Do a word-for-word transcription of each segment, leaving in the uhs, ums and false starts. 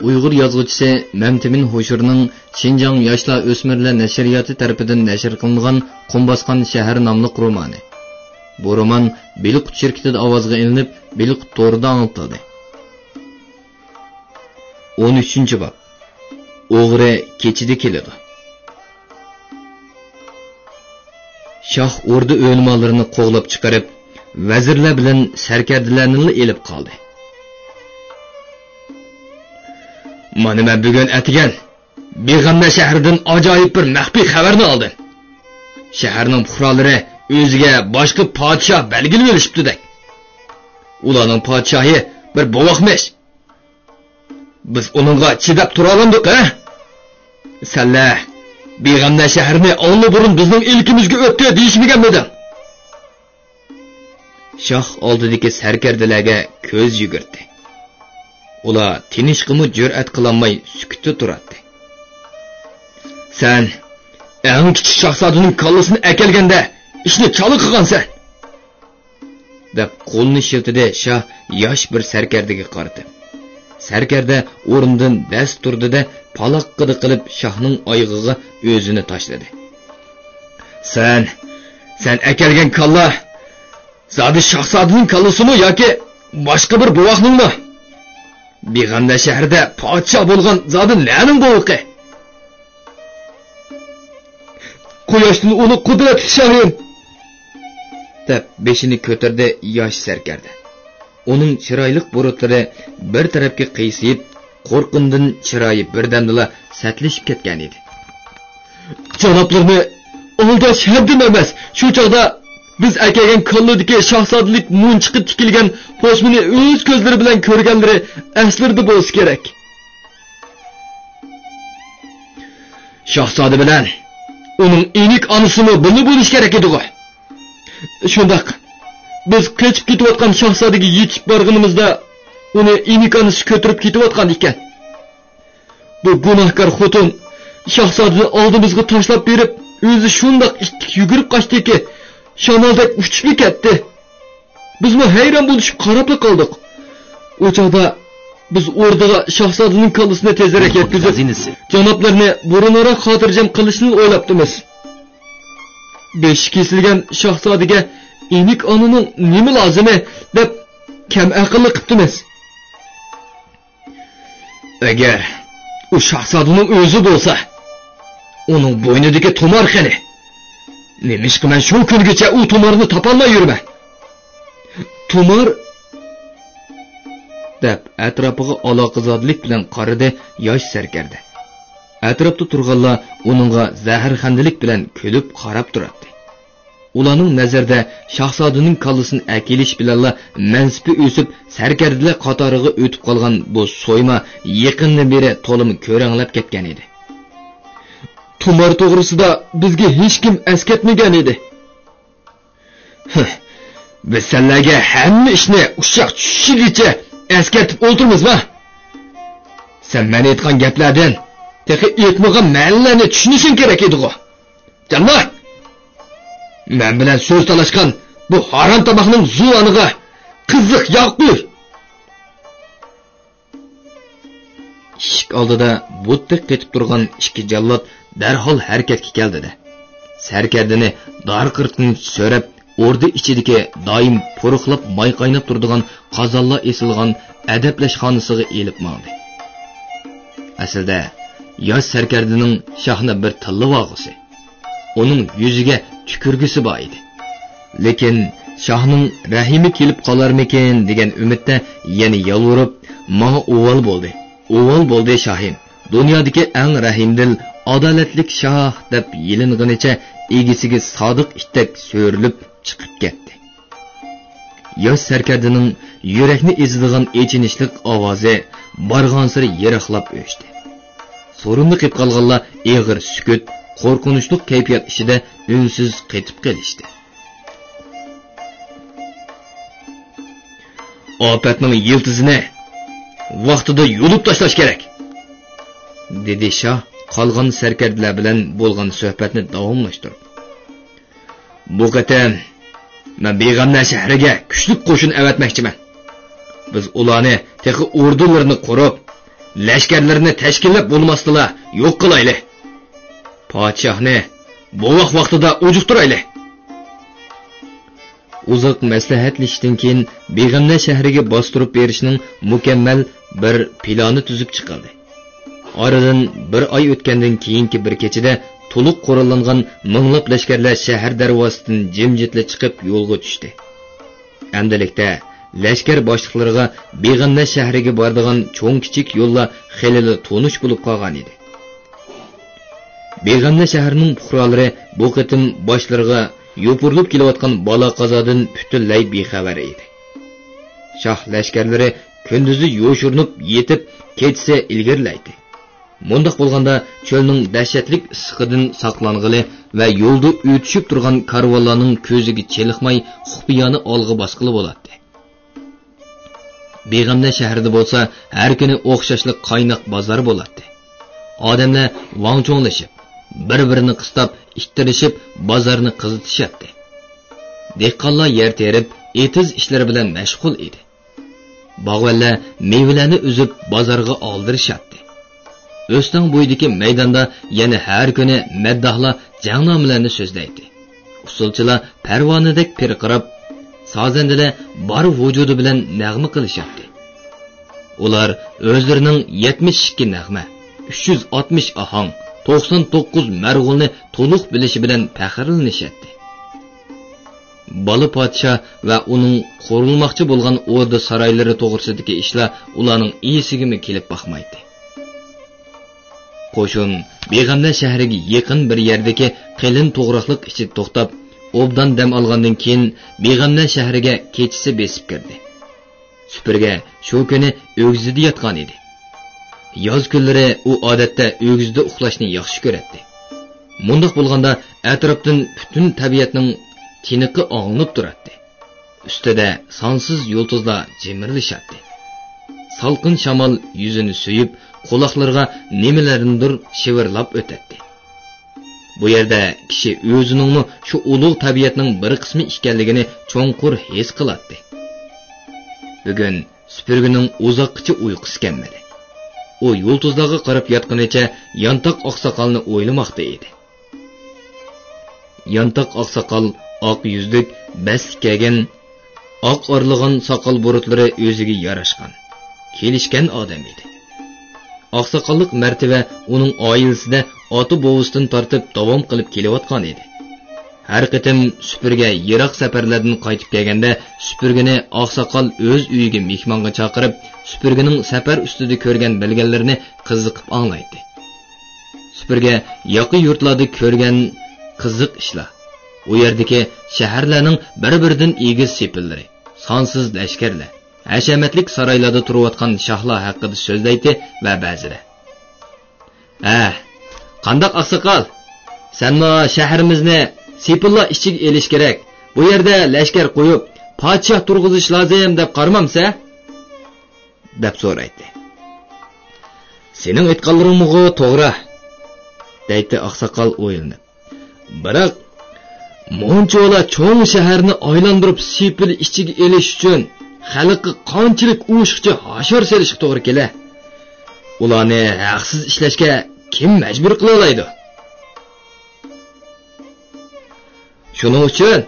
ئۇيغۇر يازغۇچىسى مەمتىمىن ھوشۇرنىڭ شىنجاڭ ياشلار ئۆسمۈرلەر نەشرىياتى تەرىپىدىن نەشر قىلىنغان قۇم باسقان شەھەر ناملىق رومانى. بۇ رومان بېلىققۇت شىركىتىدە ئاۋازغا ئېلىنىپ، بېلىققۇت تورىدا ئاڭلىتىلدى. ئون ئۈچىنچى باب. ئوغرى كېچىدە كېلىدۇ. شاھ ئوردا ئۆلىمالىرىنى قوغلاپ چىقىرىپ، ۋەزىرلەر بىلەن سەركەردىلەرنىلا ئېلىپ قالدى. مانا مەن بۈگۈن ئەتىگەن بىغەمنە شەھىرىدىن ئاجايىپ بىر مەخپىي خەۋەرنى ئالدىم. شەھەرنىڭ پۇقرالىرى ئۆزىگە باشقا پادىشاھ بەلگىلىۋېلىشىپتىدەك. ئۇلارنىڭ پادىشاھى بىر بوۋاقمىش. بىز ئۇنىڭغا چىداپ تۇرالامدۇق، ھە؟ سەنلەر بىغەمنە شەھىرىنى ئاللىبۇرۇن بىزنىڭ ئىلكىمىزگە ئۆتتى دېيىشمىگەنمىدىڭ؟ شاھ ئالدىدىكى سەركەردىلەرگە كۆز يۈگۈرتتى. ئۇلار تىنىشقىمۇ جۈرئەت قىلالماي سۈكۈتتە تۇراتتى. سەن ئەڭ كىچىك شاھزادىنىڭ كاللىسىنى ئەكەلگەندە ئىشنى چالا قىلغانسەن! دەپ قولىنى شىلتىدى شاھ ياش بىر سەركەردىگە قارىتىپ. سەركەردە ئورنىدىن دەس تۇردى-دە، پالاققىدە قىلىپ شاھنىڭ ئايىغىغا ئۆزىنى تاشلىدى. سەن، سەن ئەكەلگەن كاللا زادى شاھزادىنىڭ كاللىسىمۇ ياكى باشقا بىر بوۋاقنىڭمۇ؟ بىغەمدە شەھىرىدە پادىشاھ بولغان زادى نەنىڭ بوۋىقى؟ قۇياشتىن ئۇلۇغ قۇدرەتلىك شاھىم! دەپ بېشىنى كۆتۈردى ياش سەركەردە. ئۇنىڭ چىرايلىق بۇرۇتلىرى بىر تەرەپكە قىيسىيىپ، قورقۇمدىن چىرايى بىردەمدىلا سەتلىشىپ كەتكەن ئىدى. جانابلىرىنى ئالداش ھەددىم ئەمەس. شۇ چاغدا بىز ئەكەلگەن كاللىدىكى شاھزادىلىك مۇنچىقى تىكىلگەن پوسمىنى ئۆز كۆزلىرى بىلەن كۆرگەنلىرى ئەسلىرىدە بولسا كېرەك. شاھزادە بىلەن ئۇنىڭ ئېنىك ئانىسىمۇ بىللە بولۇشى كېرەك ئىدىغۇ. شۇنداق، بىز قېچىپ كېتىۋاتقان شاھزادىگە يېتىشىپ بارغىنىمىزدا، ئۇنى ئېنىك ئانىسى كۆتۈرۈپ كېتىۋاتقان ئىكەن. بۇ گۇناھكار خوتۇن شاھزادىنى ئالدىمىزغا تاشلاپ بېرىپ، ئۆزى شۇنداق ئىتتىك يۈگۈرۈپ قاچتىكى، شامالدەك ئۇچۇپلا كەتتى. بىزمۇ ھەيران بولۇشۇپ قاراپلا قالدۇق. ئۇ چاغدا بىز ئوردىغا شاھزادىنىڭ كاللىسىنى تېزرەك يەتكۈزۈپ، خەزىنىسى. جانابلىرىنى بۇرۇنراق خاتىرجەم قىلىشنى ئويلاپتىمىز. بېشى كېسىلگەن شاھزادىگە ئېنىك ئانىنىڭ نېمە لازىمى دەپ كەم ئەقىللىق قىپتىمىز. ئەگەر ئۇ شاھزادىنىڭ ئۆزى بولسا، ئۇنىڭ بوينىدىكى تۇمار قېنى؟ نېمىشقا مەن شۇ كۈنگىچە ئۇ تۇمارنى تاپالماي يۈرىمەن؟ تۇمار؟ دەپ ئەتراپىغا ئالاقىزادىلىك بىلەن قارىدى ياش سەركەردە. ئەتراپتا تۇرغانلار ئۇنىڭغا زەھەرخەندىلىك بىلەن كۈلۈپ قاراپ تۇراتتى. ئۇلارنىڭ نەزىرىدە شاھزادىنىڭ كاللىسىنى ئەكېلىش بىلەنلا مەنسىپى ئۆسۈپ، سەركەردىلەر قاتارىغا ئۆتۈپ قالغان بۇ سويما يېقىندىن بېرى تولىمۇ كۆرەڭلەپ كەتكەن ئىدى. تۇمار توغرىسىدا بىزگە ھېچكىم ئەسكەرتمىگەن ئىدى. ھە، بىز سەنلەرگە ھەممە ئىشنى ئۇششاق چۈشىگىچە ئەسكەرتىپ ئولتۇرىمىزما؟ سەن مەن ئېيتقان گەپلەردىن تېخى ئېيتمىغان مەنىلەرنى چۈشىنىشىڭ كېرەك ئىدىغۇ. جاللات! مەن بىلەن سۆز تالاشقان بۇ ھارام تاماقنىڭ زۇۋانىغا قىزىق ياغ قۇي! ئىشىك ئالدىدا بۇتتەك قېتىپ تۇرغان ئىككى جاللات دەرھال ھەرىكەتكە كەلدى-دە، سەركەردىنى دارقىرىتقىنىچە سۆرەپ، ئوردا ئىچىدىكى دائىم پۇرۇقلاپ ماي قايناپ تۇرىدىغان قازانلار ئېسىلغان ئەدەپلەشخانىسىغا ئېلىپ ماڭدى. ئەسلىدە ياش سەركەردىنىڭ شاھنى بىر تىللىۋالغۇسى، ئۇنىڭ يۈزىگە تۈكۈرگۈسى بار ئىدى. لېكىن شاھنىڭ رەھىمى كېلىپ قالارمىكىن دېگەن ئۈمىدتە يەنە يالۋۇرۇپ، ماڭا ئۇۋال بولدى، ئۇۋال بولدى شاھىم، دۇنيادىكى ئەڭ رەھىمدىل، ئادالەتلىك شاھ دەپ يېلىنغىنىچە ئىگىسىگە سادىق ئىتتەك سۆرىلىپ چىقىپ كەتتى. ياش سەركەردىنىڭ يۈرەكنى ئېزىدىغان ئېچىنىشلىق ئاۋازى بارغانسېرى يىراقلاپ ئۆچتى. سورۇندا قېلىپ قالغانلار ئېغىر سۈكۈت، قورقۇنچلۇق كەيپىيات ئىچىدە ئۈنسىز قېتىپ قېلىشتى. ئاپەتنىڭ يىلتىزىنى ۋاقتىدا يۇلۇپ تاشلاش كېرەك، دېدى شاھ قالغان سەركەردىلەر بىلەن بولغان سۆھبەتنى داۋاملاشتۇرۇپ. بۇ قېتىم مەن بىغەمنە شەھىرىگە كۈچلۈك قوشۇن ئەۋەتمەكچىمەن. بىز ئۇلارنى تېخى ئوردىلىرىنى قۇرۇپ، لەشكەرلىرىنى تەشكىللەپ بولماستىلا يوق قىلايلى. پادىشاھنى بوۋاق ۋاقتىدا ئۇجۇقتۇرايلى. ئۇزاق مەسلىھەتلىشىشتىن كېيىن، بېغەمنە شەھىرىگە باستۇرۇپ بېرىشنىڭ مۇكەممەل بىر پىلانى تۈزۈپ چىقىلدى. ئارىدىن بىر ئاي ئۆتكەندىن كېيىنكى بىر كېچىدە تولۇق قوراللانغان مىڭلاپ لەشكەرلەر شەھەر دەرۋازىسىدىن جىمجىتلا چىقىپ يولغا چۈشتى. ئەمدىلىكتە لەشكەر باشلىقلىرىغا بېغەمنە شەھىرىگە بارىدىغان چوڭ-كىچىك يوللار خېلىلا تونۇش بولۇپ قالغان ئىدى. بېغەمنە شەھىرىنىڭ پۇقرالىرى بۇ قېتىم باشلىرىغا يوپۇرۇلۇپ كېلىۋاتقان بالا-قازادىن پۈتۈنلەي بىخەۋەر ئىدى. شاھ لەشكەرلىرى كۈندۈزى يوشۇرۇنۇپ يېتىپ، كېچىسى ئىلگىرىلەيتتى. مۇنداق بولغاندا، چۆلنىڭ دەھشەتلىك ئىسسىقىدىن ساقلانغىلى ۋە يولدا ئۆتۈشۈپ تۇرغان كارۋانلارنىڭ كۆزىگە چېلىقماي، خۇپىيانە ئالغا باسقىلى بولاتتى. بېغەمنە شەھىرىدە بولسا، ھەر كۈنى ئوخشاشلا قايناق بازار بولاتتى. ئادەملەر ۋاڭ-چۇڭلىشىپ، بىر-بىرىنى قىستاپ، ئىتتىرىشىپ، بازارنى قىزىتىشاتتى. دېھقانلار يەر تېرىپ، ئېتىز ئىشلىرى بىلەن مەشغۇل ئىدى. باغۋەنلەر مېۋىلەرنى ئۈزۈپ، بازارغا ئالدىرىشاتتى. ئۆستەڭ بويىدىكى مەيداندا يەنە ھەر كۈنى مەدداھلار جەڭنامىلەرنى سۆزلەيتتى. ئۇسسۇلچىلار پەرۋانىدەك پىرقىراپ، سازەندىلەر بار ۋۇجۇدى بىلەن نەغمە قىلىشاتتى. ئۇلار ئۆزلىرىنىڭ يەتمىش ئىككى نەغمە، ئۈچ يۈز ئاتمىش ئاھاڭ، توقسان توققۇز مەرغۇلنى تولۇق بىلىشى بىلەن پەخىرلىنىشەتتى. بالا پادىشاھ ۋە ئۇنىڭ قۇرۇلماقچى بولغان ئوردا سارايلىرى توغرىسىدىكى ئىشلار ئۇلارنىڭ ئېسىگىمۇ كېلىپ باقمايتتى. قوشۇن بېغەمنە شەھىرىگە يېقىن بىر يەردىكى قېلىن توغراقلىق ئىچىدە توختاپ، ئوبدان دەم ئالغاندىن كېيىن، بېغەمنە شەھىرىگە كېچىسى بېسىپ كىردى. سۈپۈرگە شۇ كۈنى ئۆگزىدە ياتقان ئىدى. ياز كۈنلىرى ئۇ ئادەتتە ئۆگزىدە ئۇخلاشنى ياخشى كۆرەتتى. مۇنداق بولغاندا ئەتراپتىن پۈتۈن تەبىئەتنىڭ تىنىقى ئاڭلىنىپ تۇراتتى. ئۈستىدە سانسىز يۇلتۇزلار جىمىرلىشاتتى. سالقىن شامال يۈزىنى سۆيۈپ، قۇلاقلىرىغا نېمىلەرنىدۇر شىۋىرلاپ ئۆتەتتى. بۇ يەردە كىشى ئۆزىنىڭمۇ شۇ ئۇلۇغ تەبىئەتنىڭ بىر قىسمى ئىكەنلىكىنى چوڭقۇر ھېس قىلاتتى. بۈگۈن سۈپۈرگىنىڭ ئۇزاققىچە ئۇيقۇسى كەلمىدى. ئۇ يۇلتۇزلارغا قاراپ ياتقىنىچە يانتاق ئاقساقالنى ئويلىماقتا ئىدى. يانتاق ئاقساقال ئاق يۈزلۈك، بەستلىك كىيگەن، ئاق ئارىلىغان ساقال بۇرۇتلىرى ئۆزىگە ياراشقان، كېلىشكەن ئادەم ئىدى. ئاقساقاللىق مەرتىۋە ئۇنىڭ ئائىلىسىدە ئاتا-بوۋىسىدىن تارتىپ داۋام قىلىپ كېلىۋاتقان ئىدى. ھەر قېتىم سۈپۈرگە يىراق سەپەرلەردىن قايتىپ كەلگەندە، سۈپۈرگىنى ئاقساقال ئۆز ئۆيىگە مېھمانغا چاقىرىپ، سۈپۈرگىنىڭ سەپەر ئۈستىدە كۆرگەن-بىلگەنلىرىنى قىزىقىپ ئاڭلايتتى. سۈپۈرگە ياقا يۇرتلاردا كۆرگەن قىزىق ئىشلار، ئۇ يەردىكى شەھەرلەرنىڭ بىر-بىرىدىن ئېگىز سېپىللىرى، سانسىز لەشكەرلەر، ھەشەمەتلىك سارايلاردا تۇرۇۋاتقان شاھلار ھەققىدە سۆزلەيتتى ۋە بەزىدە، ھە، قانداق ئاقساقال؟ سەنمۇ شەھىرىمىزنى سېپىللار ئىچىگە ئېلىش كېرەك، بۇ يەردە لەشكەر قويۇپ، پادىشاھ تۇرغۇزۇش لازىم دەپ قارىمامسەن؟ دەپ سورايتتى. سېنىڭ ئېيتقانلىرىڭمۇغۇ توغرا، دەيتتى ئاقساقال ئويلىنىپ. بىراق، مۇنچىۋالا چوڭ شەھەرنى ئايلاندۇرۇپ سېپىل ئىچىگە ئېلىش ئۈچۈن خەلققە قانچىلىك ئوشۇقچە ھاشار سېلىشقا توغرا كېلە؟ ئۇلارنى ھەقسىز ئىشلەشكە كىم مەجبۇر قىلالايدۇ؟ شۇنىڭ ئۈچۈن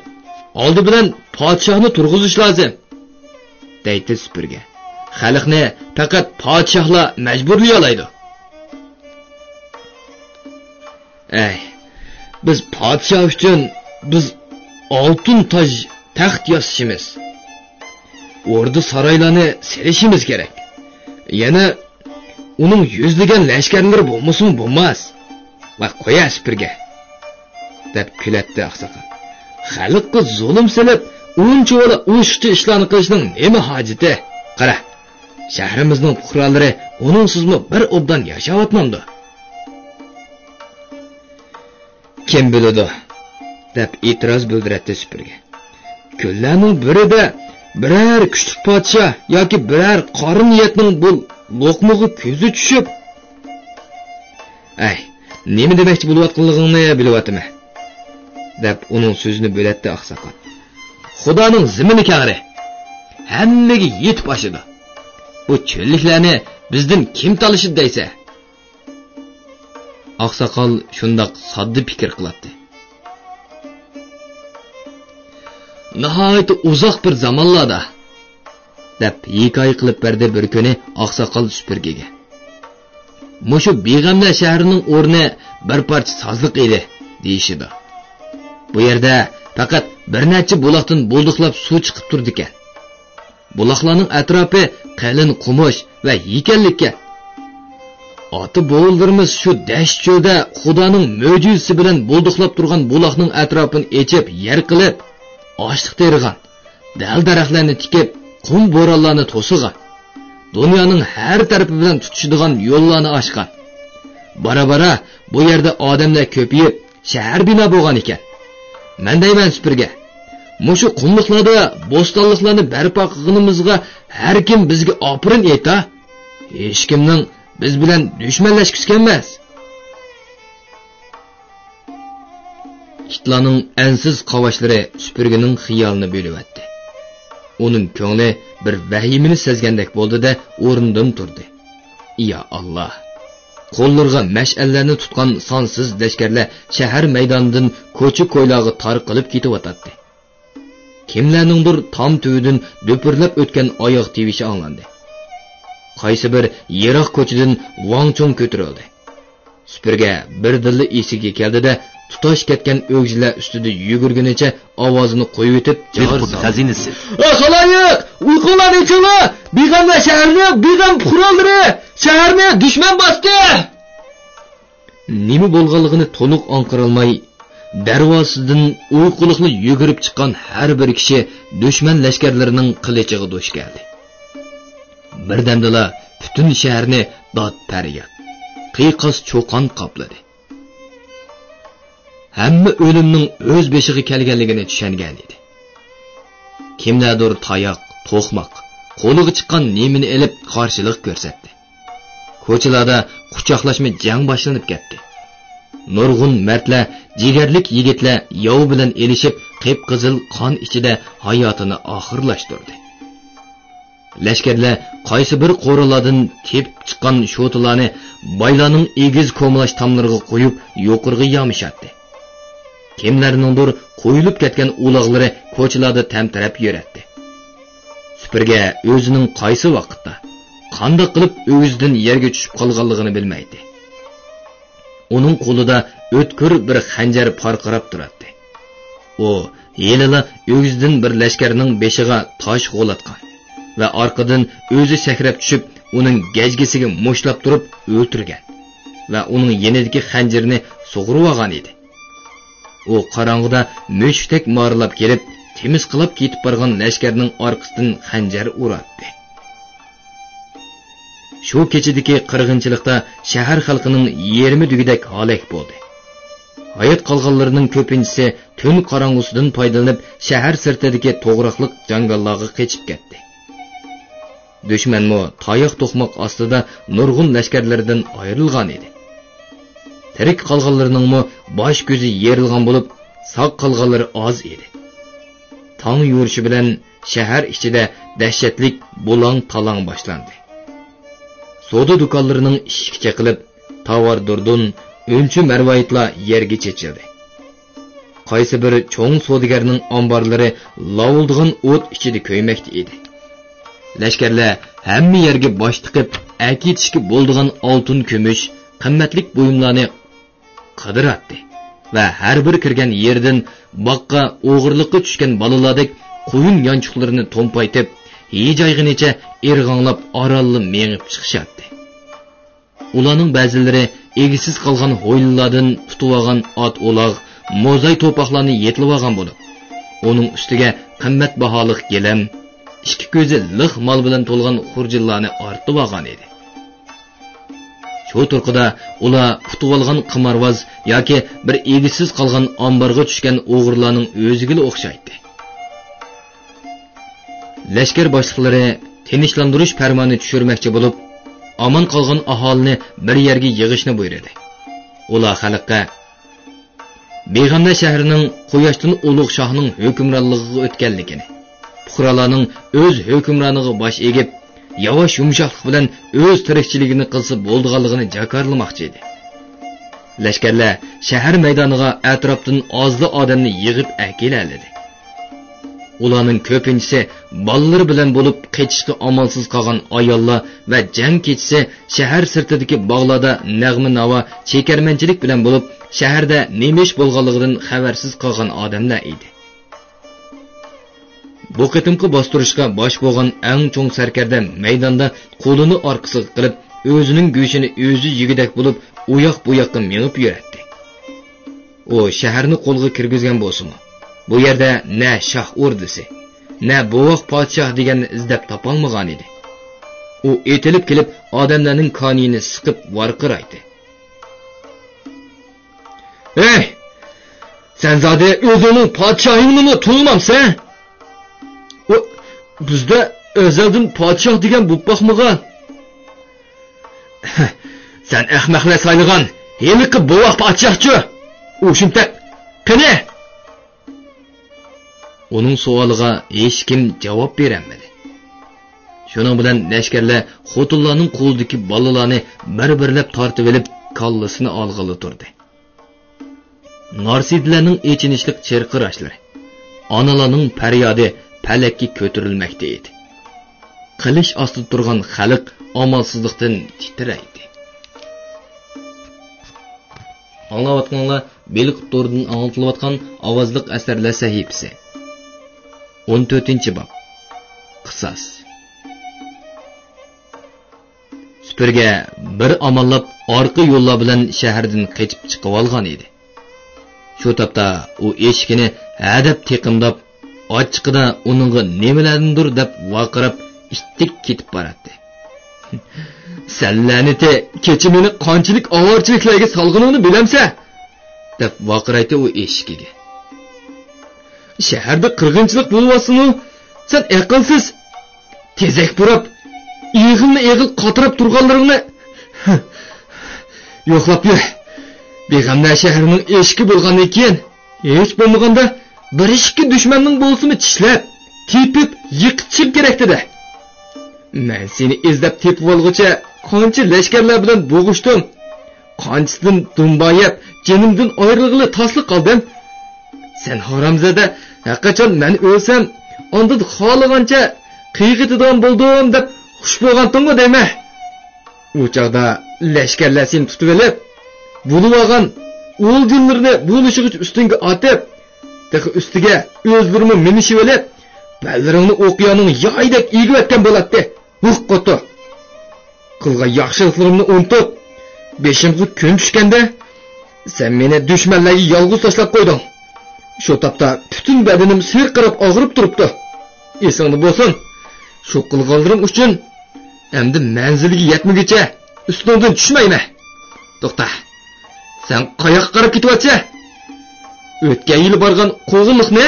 ئالدى بىلەن پادىشاھنى تۇرغۇزۇش لازىم، دەيتتى سۈپۈرگە. خەلقنى پەقەت پادىشاھلا مەجبۇرلىيالايدۇ. ئەي، بىز پادىشاھ ئۈچۈن بىز ئالتۇن تاج تەخت ياسىشىمىز، ئوردا سارايلارنى سېلىشىمىز كېرەك. يەنە ئۇنىڭ يۈزلىگەن لەشكەرلىرى بولمىسىمۇ بولماس. ۋاي قويە سۈپۈرگە، دەپ كۈلەتتى ئاقساقال. خەلققە زۇلۇم سېلىپ، ئۇنچىۋالا ئوشۇقچە ئىشلارنى قىلىشنىڭ نېمە ھاجىتى؟ قارا، شەھىرىمىزنىڭ پۇقرالىرى ئۇنىڭسىزمۇ بىر ئوبدان ياشاۋاتمامدۇ؟ كىم بىلىدۇ؟ دەپ ئېتىراز بىلدۈرەتتى سۈپۈرگە. كۈنلەرنىڭ بىرىدە بىرەر كۈچلۈك پادىشاھ ياكى بىرەر قارا نىيەتنىڭ بۇ لوقمىغا كۆزى چۈشۈپ، ئەي، نېمە دېمەكچى بولۇۋاتقانلىقىڭنى بىلىۋاتىمەن، دەپ ئۇنىڭ سۆزىنى بۆلەتتى ئاقساقال. خۇدانىڭ زېمىنى كەڭرى، ھەممىگە يېتىپ ئاشىدۇ. بۇ چۆللۈكلەرنى بىزدىن كىم تالىشىدۇ دەيسە؟ ئاقساقال شۇنداق ساددا پىكىر قىلاتتى. ناھايىتى ئۇزاق بىر زامانلاردا، دەپ ھېكايە قىلىپ بەردى بىر كۈنى ئاقساقال سۈپۈرگىگە. مۇشۇ بىغەملەر شەھىرىنىڭ ئورنى بىر پارچە سازلىق ئىدى، دېيىشىدۇ. بۇ يەردە پەقەت بىر نەچچە بۇلاقتىن بۇلدۇقلاپ سۇ چىقىپ تۇرىدىكەن. بۇلاقلارنىڭ ئەتراپى قېلىن قومۇش ۋە يېكەنلىككەن. ئاتا-بوۋىلىرىمىز شۇ دەشت چۆلدە خۇدانىڭ مۆجىزىسى بىلەن بۇلدۇقلاپ تۇرغان بۇلاقنىڭ ئەتراپىنى ئېچىپ يەر قىلىپ، ئاشلىق تېرىغان، دەل-دەرەخلەرنى تىكىپ، قۇم بورانلارنى توسىغان، دۇنيانىڭ ھەر تەرىپى بىلەن تۇتىشىدىغان يوللارنى ئاچقان. بارا-بارا بۇ يەردە ئادەملەر كۆپىيىپ، شەھەر بىنا بولغان ئىكەن. مەن دەيمەن سۈپۈرگە، مۇشۇ قۇملۇقلاردا بوستانلىقلارنى بەرپا قىلغىنىمىزغا ھەر كىم بىزگە ئاپىرىن ئېيتا. ھېچكىمنىڭ بىز بىلەن دۈشمەنلەشكۈسى كەلمەس. ئىتلارنىڭ ئەنسىز قاۋاشلىرى سۈپۈرگىنىڭ خىيالىنى بۆلۈۋەتتى. ئۇنىڭ كۆڭلى بىر ۋەھىمىنى سەزگەندەك بولدى-دە، ئورنىدىن تۇردى. يا ئاللا! قوللىرىغا مەشئەللەرنى تۇتقان سانسىز لەشكەرلەر شەھەر مەيدانىدىن كوچا-كويلارغا تارقىلىپ كېتىۋاتاتتى. كىملەرنىڭدۇر تام تۈۋىدىن دۈپۈرلەپ ئۆتكەن ئاياغ تىۋىشى ئاڭلاندى. قايسى بىر يىراق كوچىدىن ۋاڭ-چۇڭ كۆتۈرۈلدى. سۈپۈرگە بىردىنلا ئېسىگە كەلدى-دە، تۇتاش كەتكەن ئۆگزىلەر ئۈستىدە يۈگۈرگىنىچە ئاۋازىنى قويۇۋېتىپ جاغىر سالدى. خەزىنىسى. ئە، خالايىق! ئۇيقۇڭلارنى ئېچىڭلار! بىغەملەر شەھىرىنى، بىغەم پۇقرالىرى! شەھەرنى دۈشمەن باستى! نېمە بولغانلىقىنى تولۇق ئاڭقىرالماي، دەرۋازىسىدىن ئۇيقۇلۇقلا يۈگۈرۈپ چىققان ھەر بىر كىشى دۈشمەن لەشكەرلىرىنىڭ قىلىچىغا دۇچ كەلدى. بىردەمدىلا پۈتۈن شەھەرنى داد-پەرياد، قىيقاس-چۇقان قاپلىدى. ھەممە ئۆلۈمنىڭ ئۆز بېشىغا كەلگەنلىكىنى چۈشەنگەنىدى. كىملەردۇر تاياق، توقماق، قولىغا چىققان نېمىنى ئېلىپ قارشىلىق كۆرسەتتى. كوچىلاردا قۇچاقلاشما جەڭ باشلىنىپ كەتتى. نۇرغۇن مەردلەر، جىگەرلىك يىگىتلەر ياۋ بىلەن ئېلىشىپ، قىپقىزىل قان ئىچىدە ھاياتىنى ئاخىرلاشتۇردى. لەشكەرلەر قايسى بىر قورۇلاردىن تېپىپ چىققان شوتىلارنى بايلارنىڭ ئېگىز كومىلاچ تاملىرىغا قويۇپ، يۇقىرىغا يامىشاتتى. كىملەرنىڭدۇر قويۇلۇپ كەتكەن ئۇلاغلىرى كوچىلاردا تەمتىرەپ يۈرەتتى. سۈپۈرگە ئۆزىنىڭ قايسى ۋاقىتتا، قانداق قىلىپ ئۆگزىدىن يەرگە چۈشۈپ قالغانلىقىنى بىلمەيتتى. ئۇنىڭ قولىدا ئۆتكۈر بىر خەنجەر پارقىراپ تۇراتتى. ئۇ ھېلىلا ئۆگزىدىن بىر لەشكەرنىڭ بېشىغا تاش غۇلاتقان ۋە ئارقىدىن ئۆزى سەكرەپ چۈشۈپ، ئۇنىڭ گەجگىسىگە مۇشتلاپ تۇرۇپ ئۆلتۈرگەن ۋە ئۇنىڭ يېنىدىكى خەنجىرىنى سۇغۇرۇۋالغان ئىدى. ئۇ قاراڭغۇدا مۈشۈكتەك مارىلاپ كېلىپ، تېمىسقىلاپ كېتىپ بارغان لەشكەرنىڭ ئارقىسىدىن خەنجەر ئۇراتتى. شۇ كېچىدىكى قىرغىنچىلىقتا شەھەر خەلقىنىڭ يېرىمى دېگۈدەك ھالاك بولدى. ھايات قالغانلىرىنىڭ كۆپىنچىسى تۈن قاراڭغۇسىدىن پايدىلىنىپ، شەھەر سىرتىدىكى توغراقلىق جاڭگاللارغا قېچىپ كەتتى. دۈشمەنمۇ تاياق توقماق ئاستىدا نۇرغۇن لەشكەرلىرىدىن ئايرىلغان ئىدى. تىرىك قالغانلىرىنىڭمۇ باش كۆزى يېرىلغان بولۇپ، ساق قالغانلىرى ئاز ئىدى. تاڭ يورۇشى بىلەن شەھەر ئىچىدە دەھشەتلىك بۇلاڭ-تالاڭ باشلاندى. سودا دۇكانلىرىنىڭ ئىشىكى چېقىلىپ، تاۋار-دۇردۇن، ئۈنچە-مەرۋايىتلار يەرگە چېچىلدى. قايسى بىر چوڭ سودىگەرنىڭ ئامبارلىرى لاۋۇلدىغان ئوت ئىچىدە كۆيمەكتە ئىدى. لەشكەرلەر ھەممە يەرگە باش تىقىپ، ئەكېتىشكە بولىدىغان ئالتۇن-كۈمۈش، قىممەتلىك بۇيۇملارنى قىدىراتتى ۋە ھەر بىر كىرگەن يېرىدىن باغقا ئوغرىلىققا چۈشكەن بالىلاردەك قويۇن يانچۇقلىرىنى تومپايتىپ، ھىجايغىنىچە ئىرغاڭلاپ ئارانلا مېڭىپ چىقىشاتتى. ئۇلارنىڭ بەزىلىرى ئىگىسىز قالغان ھويلىلاردىن تۇتۇۋالغان ئات-ئۇلاغ، موزاي توپاقلارنى يېتىلىۋالغان بولۇپ، ئۇنىڭ ئۈستىگە قىممەت باھالىق گىلەم، ئىككى كۆزى لىق مال بىلەن تولغان خۇرجۇنلارنى ئارتىۋالغان ئىدى. شۇ تۇرقىدا ئۇلار ئۇتۇۋالغان قىمارۋاز ياكى بىر ئىگىسىز قالغان ئامبارغا چۈشكەن ئوغرىلارنىڭ ئۆزىگىلا ئوخشايتتى. لەشكەر باشلىقلىرى تىنچلاندۇرۇش پەرمانى چۈشۈرمەكچى بولۇپ، ئامان قالغان ئاھالىنى بىر يەرگە يىغىشنى بۇيرۇدى. ئۇلار خەلققە، بىغەملەر شەھىرىنىڭ قۇياشتىن ئۇلۇغ شاھنىڭ ھۆكۈمرانلىقىغا ئۆتكەنلىكىنى، پۇقرالارنىڭ ئۆز ھۆكۈمرانىغا باش ئېگىپ، ياۋاش يۇمشاقلىق بىلەن ئۆز تىرىكچىلىكىنى قىلسا بولىدىغانلىقىنى جاكارلىماقچى ئىدى. لەشكەرلەر شەھەر مەيدانىغا ئەتراپتىن ئازلا ئادەمنى يىغىپ ئەكېلەلىدى. ئۇلارنىڭ كۆپىنچىسى بالىلىرى بىلەن بولۇپ، قېچىشقا ئامالسىز قالغان ئاياللار ۋە جەڭ كېچىسى شەھەر سىرتىدىكى باغلاردا نەغمە-ناۋا، چېكەرمەنچىلىك بىلەن بولۇپ، شەھەردە نېمە ئىش بولغانلىقىدىن خەۋەرسىز قالغان ئادەملەر ئىدى. بۇ قېتىمقى باستۇرۇشقا باش بولغان ئەڭ چوڭ سەركەردە مەيداندا قولىنى ئارقىسىغا قىلىپ، ئۆزىنىڭ گۆشىنى ئۆزى يېگۈدەك بولۇپ، ئۇياق-بۇياققا مېڭىپ يۈرەتتى. ئۇ شەھەرنى قولغا كىرگۈزگەن بولسىمۇ، بۇ يەردە نە شاھ ئوردىسى، نە بوۋاق پادىشاھ دېگەننى ئىزدەپ تاپالمىغانىدى. ئۇ ئېتىلىپ كېلىپ، ئادەملەرنىڭ كانىيىنى سىقىپ ۋارقىرايتتى. ھەي! سەن زادى ئۆزۈڭنىڭ پادىشاھىڭنىمۇ تونۇمامسەن؟ ئۇ، بىزدە ئەزەلدىن پادىشاھ دېگەن بولۇپ باقمىغان. سەن ئەخمەقلەر سايلىغان ھېلىقى بوۋاق پادىشاھچۇ؟ ئۇ شۇمتەك. قېنى؟ ئۇنىڭ سوئالىغا ھېچكىم جاۋاب بېرەلمىدى. شۇنىڭ بىلەن لەشكەرلەر خوتۇنلارنىڭ قولىدىكى بالىلارنى بىر-بىرلەپ تارتىۋېلىپ، كاللىسىنى ئالغىلى تۇردى. نارسىدىلەرنىڭ ئېچىنىشلىق چىرقىراشلىرى، ئانىلارنىڭ پەريادى پەلەككە كۆتۈرۈلمەكتە ئىدى. قىلىچ ئاستىدا تۇرغان خەلق ئامالسىزلىقتىن تىترەيتتى. ئاڭلاۋاتقىنىڭلار بېلىق تورىدىن ئاڭلىتىلىۋاتقان ئاۋازلىق ئەسەرلەر سەھىپىسى. ئون تۆتىنچى باب. قىساس. سۈپۈرگە بىر ئاماللاپ ئارقا يوللار بىلەن شەھەردىن قېچىپ چىقىۋالغان ئىدى. شۇ تاپتا ئۇ ئېشىكىنى ھەدەپ تېقىمداپ، ئاچچىقىدا ئۇنىڭغا نېمىلەردىندۇر دەپ ۋارقىراپ، ئىتتىك كېتىپ باراتتى. سەن لەنىتى، كېچە مېنى قانچىلىك ئاۋارىچىلىكلەرگە سالغىنىڭنى بىلەمسەن؟ دەپ ۋارقىرايتتى ئۇ ئېشىكىگە. شەھەردە قىرغىنچىلىق بولۇۋاتسىمۇ، سەن ئەقىلسىز، تېزەك پۇراپ، ئېغىلمۇ ئېغىل قاتراپ تۇرغانلىرىڭنى يوقلاپ يۈر. بىغەملەر شەھىرىنىڭ ئېشىكى بولغاندىن كېيىن، ھېچ بولمىغاندا بىر ئىككى دۈشمەننىڭ بولسىمۇ چىشلەپ، تېپىپ، يىقىتىشىم كېرەكتىدە. مەن سېنى ئىزدەپ تېپىۋالغۇچە قانچە لەشكەرلەر بىلەن بوغۇشتۇم. قانچىسىدىن دۇمبا يەپ، جېنىمدىن ئايرىلغىلى تاسلا قالدىم. سەن ھارامزادە، ھەرقاچان مەن ئۆلسەم، ئاندىن خالىغانچە قىيغىتىدىغان بولدۇم دەپ خۇش بولغانتىڭغۇ دەيمەن. ئۇ چاغدا لەشكەرلەر سېنى تۇتۇۋېلىپ، بولۇۋالغان ئۇل گۈللىرىنى بولۇشىغۇچە ئۈستۈڭگە ئاتىپ، تېخى ئۈستىگە ئۆزلىرىمۇ مىنىشىۋېلىپ، بەللىرىڭنى ئوقيانىڭ يايدەك ئېگىۋەتكەن بولاتتى. ھۇھ قوتۇ! قىلغان ياخشىلىقلىرىمنى ئۇنتۇپ، بېشىمغا كۈن چۈشكەندە، سەن مېنى دۈشمەنلەرگە يالغۇز تاشلاپ قويدۇڭ. شۇ تاپتا پۈتۈن بەدىنىم سىرقىراپ ئاغرىپ تۇرۇپتۇ. ئېسىڭدە بولسۇن، شۇ قىلغانلىرىڭ ئۈچۈن ئەمدى مەنزىلگە يەتمىگۈچە ئۈستۈڭدىن چۈشمەيمەن. توختا! سەن قاياققا قاراپ كېتىۋاتىسەن؟ ئۆتكەن يىلى بارغان قوغۇنلۇقنى؟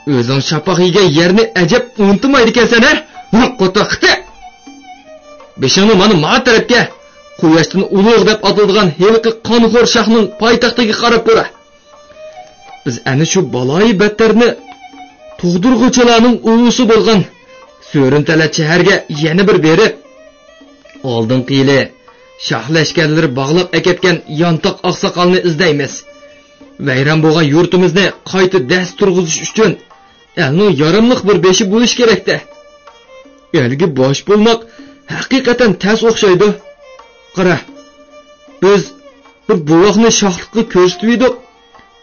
ئۆزۈڭ شاپاق يېگەن يەرنى ئەجەب ئۇنتۇمايدىكەنسەن ھە؟ ۋاق قوتۇق خىتى! بېشىڭنى مانا ما تەرەپكە، قۇياشتىن ئۇلۇغ دەپ ئاتىلىدىغان ھېلىقى قانخور شاھنىڭ پايتەختىگە قاراپ بۇرا. بىز ئەنە شۇ بالايى بەتتەرنى تۇغدۇرغۇچىلارنىڭ ئۇۋىسى بولغان سۆرۈنتەلە شەھەرگە يەنە بىر بېرىپ، ئالدىنقى يىلى شاھ لەشكەرلىرى باغلاپ ئەكەتكەن يانتاق ئاقساقالنى ئىزدەيمىز. ۋەيران بولغان يۇرتىمىزنى قايتا دەس تۇرغۇزۇش ئۈچۈن ئەلنىڭ ياراملىق بىر بېشى بولۇش كېرەكتە. ئەلگە باش بولماق ھەقىقەتەن تەس ئوخشايدۇ. قارا، بىز بىر بوۋاقنى شاھلىققا كۆرسىتىۋىدۇق.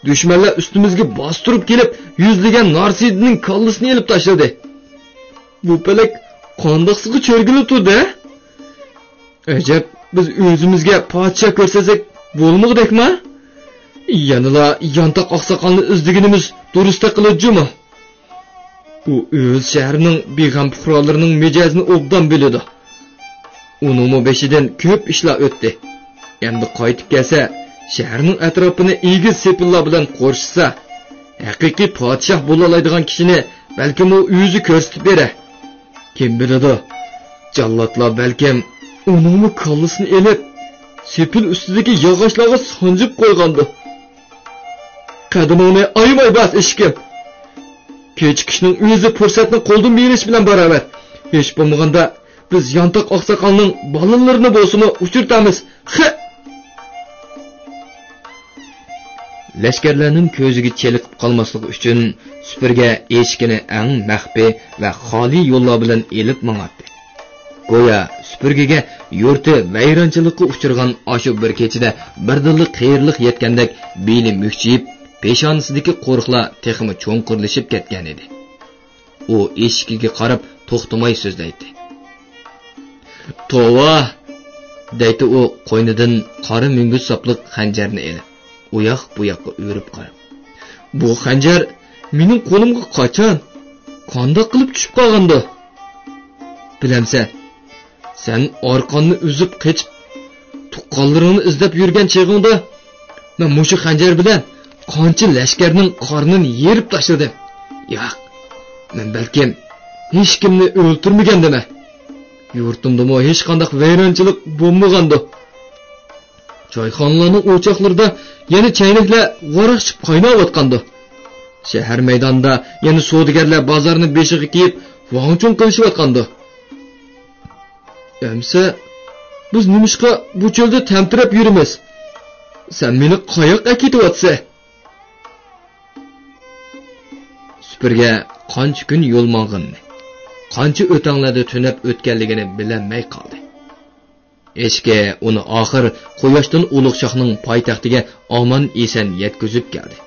دۈشمەنلەر ئۈستىمىزگە باستۇرۇپ كېلىپ، يۈزلىگەن نارسىدىنىڭ كاللىسىنى ئېلىپ تاشلىدى. بۇ پەلەك قانداقسىغا چۆرگىلى تۇردى ھە؟ ئەجەب، بىز ئۆزىمىزگە پادىشاھ كۆرسەتسەك بولمىغۇدەكما؟ يەنىلا يانتاق ئاقساقالنى ئىزدىگىنىمىز دۇرۇستەك قىلىدۇ جۇمۇ. ئۇ ئۆز شەھىرىنىڭ بىغەم پۇقرالىرىنىڭ مىجەزىنى ئوبدان بىلىدۇ. ئۇنىڭمۇ بېشىدىن كۆپ ئىشلار ئۆتتى. ئەمدى قايتىپ كەلسە، شەھەرنىڭ ئەتراپىنى ئېگىز سېپىللار بىلەن قورشىسا، ھەقىقىي پادىشاھ بولالايدىغان كىشىنى بەلكىم ئۇ ئۆزى كۆرسىتىپ بېرە. كىم بىلىدۇ، جاللاتلار بەلكىم ئۇنىڭمۇ كاللىسىنى ئېلىپ، سېپىل ئۈستىدىكى ياغاچلارغا سانجىپ قويغاندۇ. قەدىمىڭنى ئايىماي باس، ئىشىكىم. كېچىكىشنىڭ ئۆزى پۇرسەتنى قولدىن بېرىش بىلەن باراۋەر. ھېچ بولمىغاندا بىز يانتاق ئاقساقالنىڭ بالىلىرىنى بولسىمۇ ئۇچرىتىمىز. خە! لەشكەرلەرنىڭ كۆزىگە چېلىقىپ قالماسلىقى ئۈچۈن سۈپۈرگە ئېشىكىنى ئەڭ مەخپىي ۋە خالىي يوللار بىلەن ئېلىپ ماڭاتتى. گويا سۈپۈرگىگە يۇرتى ۋەيرانچىلىققا ئۇچرىغان ئاشۇ بىر كېچىدە بىردىنلا قېرىلىق يەتكەندەك بېلى مۈكچىيىپ، پېشانىسىدىكى قورۇقلار تېخىمۇ چوڭقۇرلىشىپ كەتكەنىدى. ئۇ ئېشىكىگە قاراپ توختىماي سۆزلەيتتى. توۋا! دەيتتى ئۇ قوينىدىن قارا مۈڭگۈز ساپلىق خەنجەرنى ئېلىپ، ئۇياق-بۇياققا ئۆرۈپ قاراپ. بۇ خەنجەر مېنىڭ قولۇمغا قاچان، قانداق قىلىپ چۈشۈپ قالغاندۇ؟ بىلەمسەن، سەن ئارقاننى ئۈزۈپ قېچىپ، تۇغقانلىرىڭنى ئىزدەپ يۈرگەن چېغىڭدا، مەن مۇشۇ خەنجەر بىلەن قانچە لەشكەرنىڭ قارنىنى يېرىپ تاشلىدىم. ياق، مەن بەلكىم ھېچكىمنى ئۆلتۈرمىگەندىمەن. يۇرتۇمدىمۇ ھېچقانداق ۋەيرانچىلىق بولمىغاندۇ. چايخانىلارنىڭ ئوچاقلىرىدا يەنە چەينەكلەر ۋاراقشىپ قايناۋاتقاندۇ. شەھەر مەيدانىدا يەنە سودىگەرلەر بازارنى بېشىغا كىيىپ، ۋاڭ-چۇڭ قىلىشىۋاتقاندۇ. ئەمسە، بىز نېمىشقا بۇ چۆلدە تەمتىرەپ يۈرىمىز؟ سەن مېنى قاياققا ئەكېتىۋاتىسەن؟ سۈپۈرگە قانچە كۈن يول ماڭغىنىنى، قانچە ئۆتەڭلەردە تۈنەپ ئۆتكەنلىكىنى بىلەلمەي قالدى. ئېشىكى ئۇنى ئاخىر قۇياشتىن ئۇلۇغ شاھنىڭ پايتەختىگە ئامان-ئېسەن يەتكۈزۈپ كەلدى.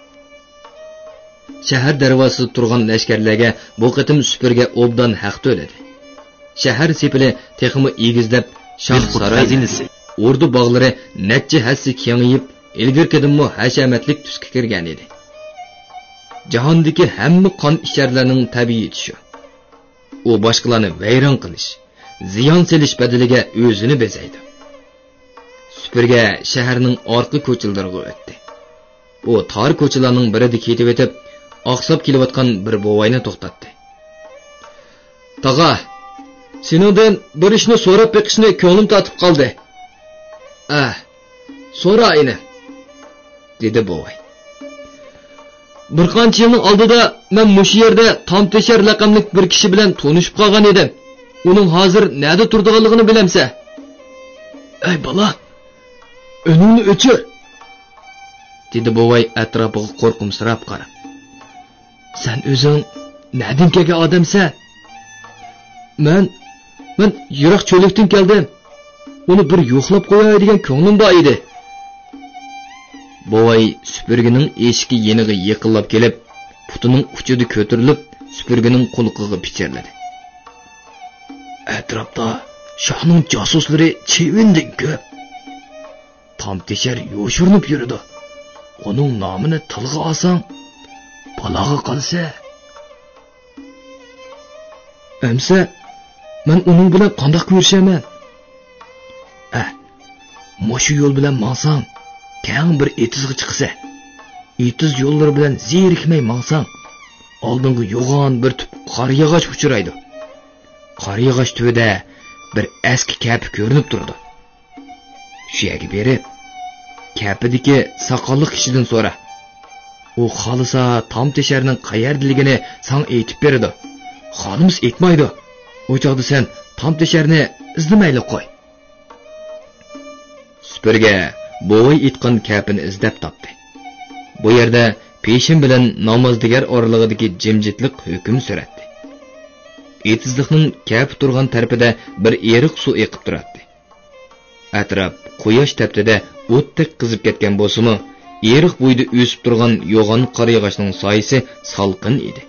شەھەر دەرۋازىسىدا تۇرغان لەشكەرلەرگە بۇ قېتىم سۈپۈرگە ئوبدان ھەق تۆلىدى. شەھەر سېپىلى تېخىمۇ ئېگىزلەپ، شاھ سارايلىرى، ئوردا باغلىرى نەچچە ھەسسە كېڭىيىپ، ئىلگىرىكىدىنمۇ ھەشەمەتلىك تۈسكە كىرگەنىدى. جاھاندىكى ھەممە قان ئىچەرلەرنىڭ تەبىئىتى شۇ. ئۇ باشقىلارنى ۋەيران قىلىش، زىيان سېلىش بەدىلىگە ئۆزىنى بېزەيدۇ. سۈپۈرگە شەھەرنىڭ ئارقا كوچىلىرىغا ئۆتتى. ئۇ تار كوچىلارنىڭ بىرىدە كېتىۋېتىپ، ئاقساپ كېلىۋاتقان بىر بوۋاينى توختاتتى. تاغا، سېنىڭدىن بىر ئىشنى سوراپ بېقىشنى كۆڭلۈم تارتىپ قالدى. ئە، سورا ئىنىم، دېدى بوۋاي. بىر قانچە يىلنىڭ ئالدىدا مەن مۇشۇ يەردە تامتېشەر لەقەملىك بىر كىشى بىلەن تونۇشۇپ قالغان ئىدىم. ئۇنىڭ ھازىر نەدە تۇرىدىغانلىقىنى بىلەمسەن؟ ئەي بالا، ئۈنۈڭنى ئۆچۈر! دېدى بوۋاي ئەتراپىغا قورقۇمسىراپ قاراپ. سەن ئۆزۈڭ نەدىن كەلگەن ئادەمسەن؟ مەن، مەن يىراق چۆللۈكتىن كەلدىم. ئۇنى بىر يوقلاپ قوياي دېگەن كۆڭلۈم بار ئىدى. بوۋاي سۈپۈرگىنىڭ ئېشىكى يېنىغا يېقىنلاپ كېلىپ، پۇتىنىڭ ئۇچىدا كۆتۈرۈلۈپ، سۈپۈرگىنىڭ قۇلىقىغا پىچىرلىدى. ئەتراپتا شاھنىڭ جاسۇسلىرى چىۋىندىن كۆپ. تامتېشەر يوشۇرۇنۇپ يۈرىدۇ. ئۇنىڭ نامىنى تىلغا ئالساڭ، بالاغا قالىسەن. ئەمسە، مەن ئۇنىڭ بىلەن قانداق كۆرۈشەرمەن؟ ئە، مۇشۇ يول بىلەن ماڭساڭ، كەڭ بىر ئېتىزغا چىقىسەن. ئېتىز يوللىرى بىلەن زېرىكمەي ماڭساڭ، ئالدىڭغا يوغان بىر تۈپ قارا ياغاچ ئۇچرايدۇ. قارا ياغاچ تۈۋىدە بىر ئەسكى كەپە كۆرۈنۈپ تۇرىدۇ. شۇ يەرگە بېرىپ، كەپىدىكى ساقاللىق كىشىدىن سورا. ئۇ خالىسا تامتېشەرنىڭ قەيەردىلىكىنى ساڭا ئېيتىپ بېرىدۇ. خالىمىسا ئېيتمايدۇ. ئۇ چاغدا سەن تامتېشەرنى ئىزدىمەيلا قوي. سۈپۈرگە بوۋاي ئېيتقان كەپىنى ئىزدەپ تاپتى. بۇ يەردە پېشىن بىلەن نامازدىگەر ئارىلىقىدىكى جىمجىتلىق ھۆكۈم سۈرەتتى. ئېتىزلىقنىڭ كەپە تۇرغان تەرىپىدە بىر ئېرىق سۇ ئېقىپ تۇراتتى. ئەتراپ قۇياش تەپتىدە ئوتتەك قىزىپ كەتكەن بولسىمۇ، ئېرىق بويىدا ئۆسۈپ تۇرغان يوغان قارا ياغاچنىڭ سايىسى سالقىن ئىدى.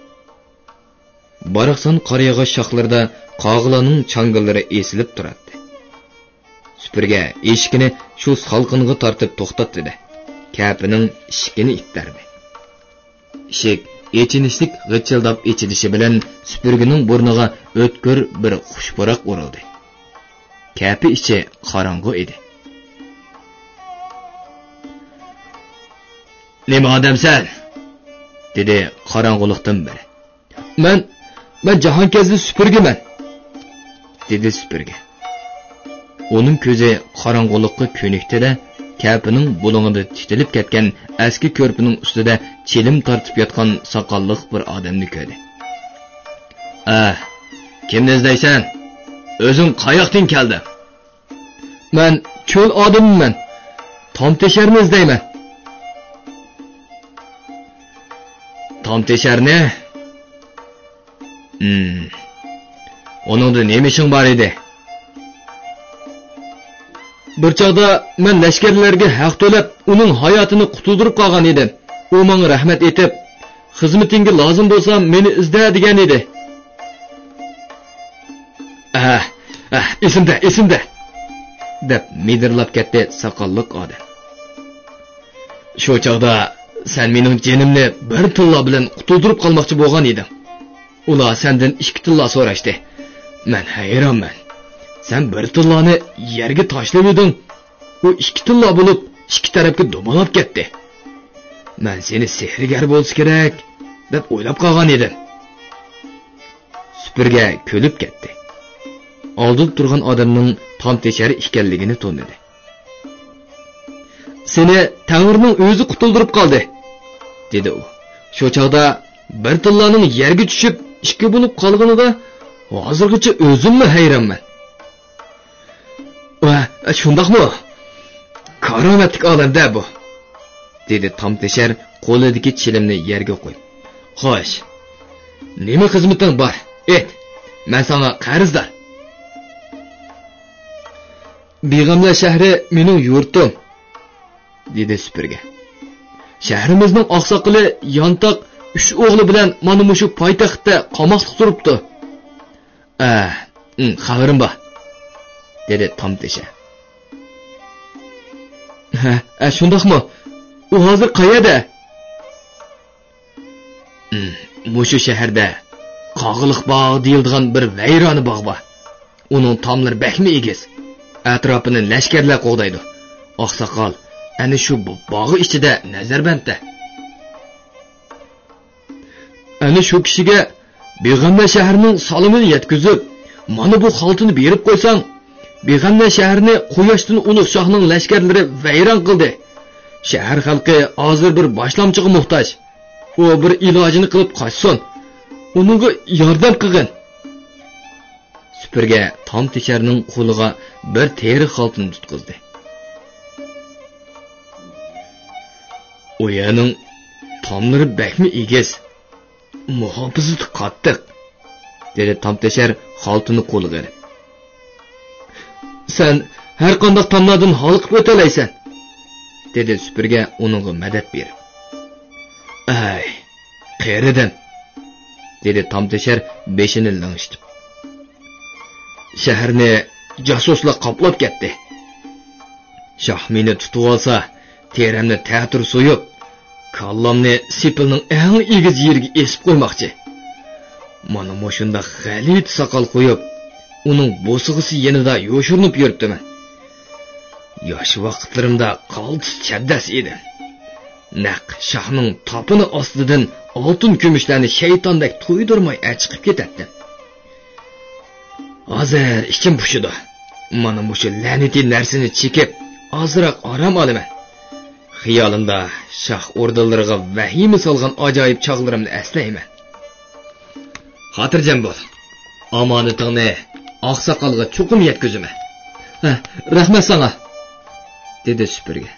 باراقسان قارا ياغاچ شاخلىرىدا قاغىلارنىڭ چاڭگىلىرى ئېسىلىپ تۇراتتى. سۈپۈرگە ئېشىكىنى شۇ سالقىنغا تارتىپ توختاتتى-دە، كەپىنىڭ ئىشىكىنى ئىتتەردى. ئىشىك ئېچىنىشلىك غىچىلداپ ئېچىلىشى بىلەن سۈپۈرگىنىڭ بۇرنىغا ئۆتكۈر بىر خۇش پۇراق ئۇرۇلدى. كەپە ئىچى قاراڭغۇ ئىدى. نېمە ئادەمسەن؟ دېدى قاراڭغۇلۇقتىن بىرى. مەن، مەن جاھانكەزدى سۈپۈرگىمەن، دېدى سۈپۈرگە. ئۇنىڭ كۆزى قاراڭغۇلۇققا كۆنۈكتى-دە، كەپىنىڭ بۇلۇڭىدا تىتىلىپ كەتكەن ئەسكى كۆرپىنىڭ ئۈستىدە چىلىم تارتىپ ياتقان ساقاللىق بىر ئادەمنى كۆردى. ئەھ، كىمنى ئىزدەيسەن؟ ئۆزۈڭ قاياقتىن كەلدىڭ؟ مەن چۆل ئادىمىمەن. تامتېشەرنى ئىزدەيمەن. تامتېشەرنى؟ ھىم. ئۇنىڭدا نېمە ئىشىڭ بار ئىدى؟ بىر چاغدا مەن لەشكەرلەرگە ھەق تۆلەپ، ئۇنىڭ ھاياتىنى قۇتۇلدۇرۇپ قالغان ئىدىم. ئۇ ماڭا رەھمەت ئېيتىپ، خىزمىتىڭگە لازىم بولسام، مېنى ئىزدە دېگەن ئىدى. ئەھ، ئەھ، ئېسىمدە، ئېسىمدە، دەپ مىدىرلاپ كەتتى ساقاللىق ئادەم. شۇ چاغدا سەن مېنىڭ جېنىمنى بىر تىللا بىلەن قۇتۇلدۇرۇپ قالماقچى بولغان ئىدىڭ. ئۇلار سەندىن ئىككى تىللا سوراشتى. مەن ھەيرانمەن. سەن بىر تىللانى يەرگە تاشلىۋىدىڭ. ئۇ ئىككى تىللا بولۇپ، ئىككى تەرەپكە دومىلاپ كەتتى. مەن سېنى سېھىرگەر بولسا كېرەك، دەپ ئويلاپ قالغان ئىدىم. سۈپۈرگە كۈلۈپ كەتتى. ئالدىدا تۇرغان ئادەمنىڭ تامتېشەر ئىكەنلىكىنى تونۇدى. سېنى تەڭرىنىڭ ئۆزى قۇتۇلدۇرۇپ قالدى، دېدى ئۇ. شۇ چاغدا بىر تىللانىڭ يەرگە چۈشۈپ، ئىككى بولۇپ قالغىنىغا ھازىرغىچە ئۆزۈممۇ ھەيرانمەن. ۋە، شۇنداقمۇ؟ كارامەتلىك ئالەمدە بۇ، دېدى تامتېشەر قولىدىكى چىلىمنى يەرگە قويۇپ. خوش، نېمە خىزمىتىڭ بار؟ ئېيت، مەن ساڭا قەرزدار. بىغەملەر شەھىرى مېنىڭ يۇرتۇم، دېدى سۈپۈرگە. شەھىرىمىزنىڭ ئاقساقىلى يانتاق ئۈچ ئوغلى بىلەن مانا مۇشۇ پايتەختتە قاماقلىق تۇرۇپتۇ. ئە، ئىم، خەۋىرىم بار، دېدى تامتېشەر. ھە، ئە، شۇنداقمۇ؟ ئۇ ھازىر قەيەردە؟ ئىم، مۇشۇ شەھەردە قاغىلىق باغ دېيىلىدىغان بىر ۋەيرانە باغ بار. ئۇنىڭ تاملىرى بەكمۇ ئېگىز. ئەتراپىنى لەشكەرلەر قوغدايدۇ. ئاقساقال ئەنە شۇ ب-، باغ ئىچىدە نەزەربەندتە. ئەنە شۇ كىشىگە بىغەملەر شەھىرىنىڭ سالىمىنى يەتكۈزۈپ، مانا بۇ خالتىنى بېرىپ قويساڭ، بىغەملەر شەھىرىنى قۇياشتىن ئۇلۇغ شاھنىڭ لەشكەرلىرى ۋەيران قىلدى. شەھەر خەلقى ھازىر بىر باشلامچىغا موھتاج. ئۇ بىر ئىلاجىنى قىلىپ قاچسۇن. ئۇنىڭغا ياردەم قىلغىن. سۈپۈرگە تامتېشەرنىڭ قولىغا بىر تېرە خالتىنى تۇتقۇزدى. ئۇ يەرنىڭ تاملىرى بەكمۇ ئېگىز، مۇھاپىزىتى قاتتىق، دېدى تامتېشەر خالتىنى قولىغا ئېلىپ. سەن ھەر قانداق تاملاردىن ھالقىپ ئۆتەلەيسەن، دېدى سۈپۈرگە ئۇنىڭغا مەدەت بېرىپ. ئەي، قېرىدىم، دېدى تامتېشەر بېشىنى لىڭشىتىپ. شەھەرنى جاسۇسلار قاپلاپ كەتتى. شاھ مېنى تۇتۇۋالسا، تېرەمنى تەتۈر سويۇپ، كاللامنى سېپىلنىڭ ئەڭ ئېگىز يېرىگە ئېسىپ قويماقچى. مانا مۇشۇنداق غەلىتە ساقال قويۇپ، ئۇنىڭ بوسۇغىسى يېنىدا يوشۇرۇنۇپ يۈرۈپتىمەن. ياش ۋاقىتلىرىمدا قالتىس چەبدەس ئىدىم. نەق شاھنىڭ تاپىنى ئاستىدىن ئالتۇن كۈمۈشلەرنى شەيتاندەك تويدۇرماي ئەچىقىپ كېتەتتىم. ھازىر ئىچىم پۇشىدۇ. مانا مۇشۇ لەنىتى نەرسىنى چېكىپ، ئازراق ئارام ئالىمەن. خىيالىمدا شاھ ئوردىلىرىغا ۋەھىمە سالغان ئاجايىپ چاغلىرىمنى ئەسلەيمەن. خاتىرجەم بول. ئامانىتىڭنى ئاقساقالغا چوقۇم يەتكۈزىمەن. ھە، رەھمەت ساڭا، دېدى سۈپۈرگە.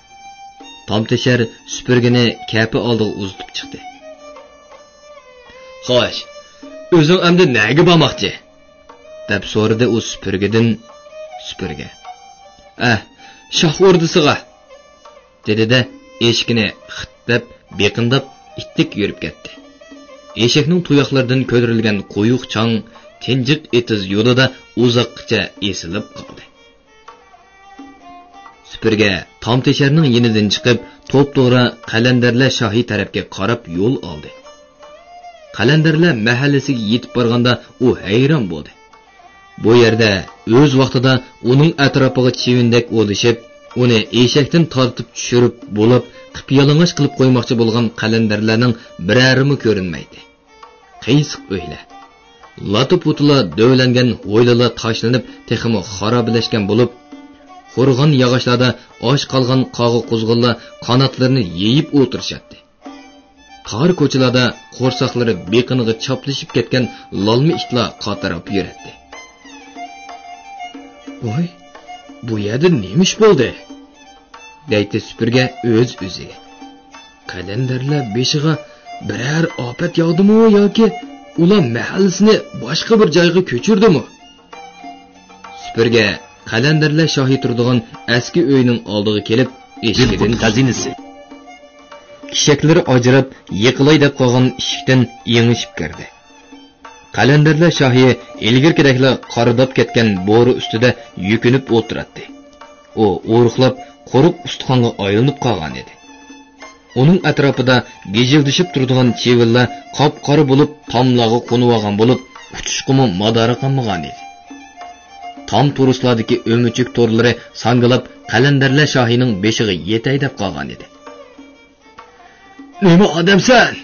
تامتېشەر سۈپۈرگىنى كەپە ئالدىغا ئۇزىتىپ چىقتى. خوش، ئۆزۈڭ ئەمدى نەگە بارماقچى؟ دەپ سورىدى ئۇ سۈپۈرگىدىن. سۈپۈرگە، ئەھ، شاھ ئوردىسىغا، دېدى-دە، ئېشىكىنى خىت دەپ بېقىنداپ ئىتتىك يۈرۈپ كەتتى. ئېشەكنىڭ تۇياقلىرىدىن كۆتۈرۈلگەن قويۇق چاڭ تىنجىق ئېتىز يولىدا ئۇزاققىچە ئېسىلىپ قالدى. سۈپۈرگە تامتېشەرنىڭ يېنىدىن چىقىپ، توپتوغرا قەلەندەرلەر شاھى تەرەپكە قاراپ يول ئالدى. قەلەندەرلەر مەھەللىسىگە يېتىپ بارغاندا ئۇ ھەيران بولدى. بۇ يەردە ئۆز ۋاقتىدا ئۇنىڭ ئەتراپىغا چىۋىندەك ئولىشىپ، ئۇنى ئېشەكتىن تارتىپ چۈشۈرۈپ بولۇپ، قىپيالىڭاچ قىلىپ قويماقچى بولغان قەلەندەرلەرنىڭ بىرەرىمۇ كۆرۈنمەيتتى. قىيسىق ئۆيلەر، لاتا-پۇتىلار دۆۋىلەنگەن ھويلىلار تاشلىنىپ، تېخىمۇ خارابىلەشكەن بولۇپ، قۇرۇغان ياغاچلاردا ئاچ قالغان قاغا-قۇزغۇنلار قاناتلىرىنى يېيىپ ئولتۇرۇشاتتى. تار كوچىلاردا قورساقلىرى بېقىنىغا چاپلىشىپ كەتكەن لالما ئىتلار قاتراپ يۈرەتتى. «ۋاي، بۇ يەردە نېمە ئىش بولدى؟» دەيتتى سۈپۈرگە ئۆز-ئۆزىگە. «قەلەندەرلەر بېشىغا بىرەر ئاپەت ياغدىمۇ ياكى ئۇلار مەھەللىسىنى باشقا بىر جايغا كۆچۈردىمۇ؟» سۈپۈرگە قەلەندەرلەر شاھى تۇرىدىغان ئەسكى ئۆينىڭ ئالدىغا كېلىپ، ئىشىكىدىن خەزىنىسى. كىشەكلىرى ئاجراپ، يىقىلاي دەپ قالغان ئىشىكتىن يېڭىشىپ كىردى. قەلەندەرلەر شاھى ئىلگىرىكىدەكلا قارىداپ كەتكەن بورا ئۈستىدە يۈكۈنۈپ ئولتۇراتتى. ئۇ ئورۇقلاپ، قۇرۇق ئۇستىخانغا ئايلىنىپ قالغانىدى. ئۇنىڭ ئەتراپىدا گىجىلدىشىپ تۇرىدىغان چىۋىنلار قاپقارا بولۇپ، تاملارغا قونۇۋالغان بولۇپ، ئۇچۇشقىمۇ مادارى قالمىغانىدى. تام تورۇسلاردىكى ئۆمۈچۈك تورلىرى ساڭگىلاپ، قەلەندەرلەر شاھىنىڭ بېشىغا يېتەي دەپ قالغانىدى. «نېمە ئادەمسەن؟»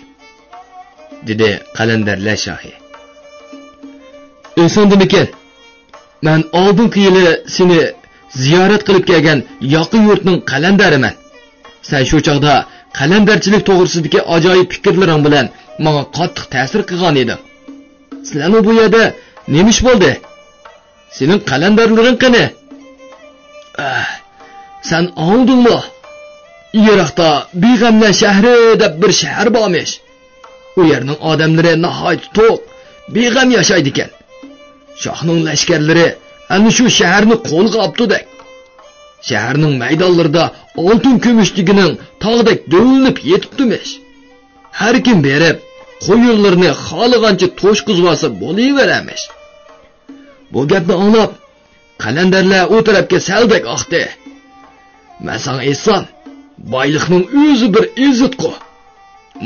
دېدى قەلەندەرلەر شاھى. «ئېسىڭدىمىكىن؟ مەن ئالدىنقى يىلى سېنى زىيارەت قىلىپ كەلگەن ياقا يۇرتنىڭ قەلەندەرىمەن. سەن شۇ چاغدا قەلەندەرچىلىك توغرىسىدىكى ئاجايىپ پىكىرلىرىڭ بىلەن ماڭا قاتتىق تەسىر قىلغان ئىدىڭ. سىلەرنىڭ بۇ يەردە نېمە ئىش بولدى؟ سېنىڭ قەلەندەرلىرىڭ قېنى؟ ئەھ، سەن ئاڭلىدىڭمۇ؟ يىراقتا بىغەملەر شەھىرى دەپ بىر شەھەر بارمىش. ئۇ يەرنىڭ ئادەملىرى ناھايىتى توق، بىغەم ياشايدىكەن. شاھنىڭ لەشكەرلىرى ئەنە شۇ شەھەرنى قولغا ئاپتۇدەك. شەھەرنىڭ مەيدانلىرىدا ئالتۇن كۈمۈش دېگىنىڭ تاغدەك دۆۋىلىنىپ يېتىپتىمىش. ھەر كىم بېرىپ، قويۇنلىرىنى خالىغانچە توشقۇزۇۋالسا بولۇۋېرەرمىش.» بۇ گەپنى ئاڭلاپ، قەلەندەرلەر ئۇ تەرەپكە سەلدەك ئاقتى. «مەن ساڭا ئېيتسام، بايلىقنىڭ ئۆزى بىر ئېزىتقۇ.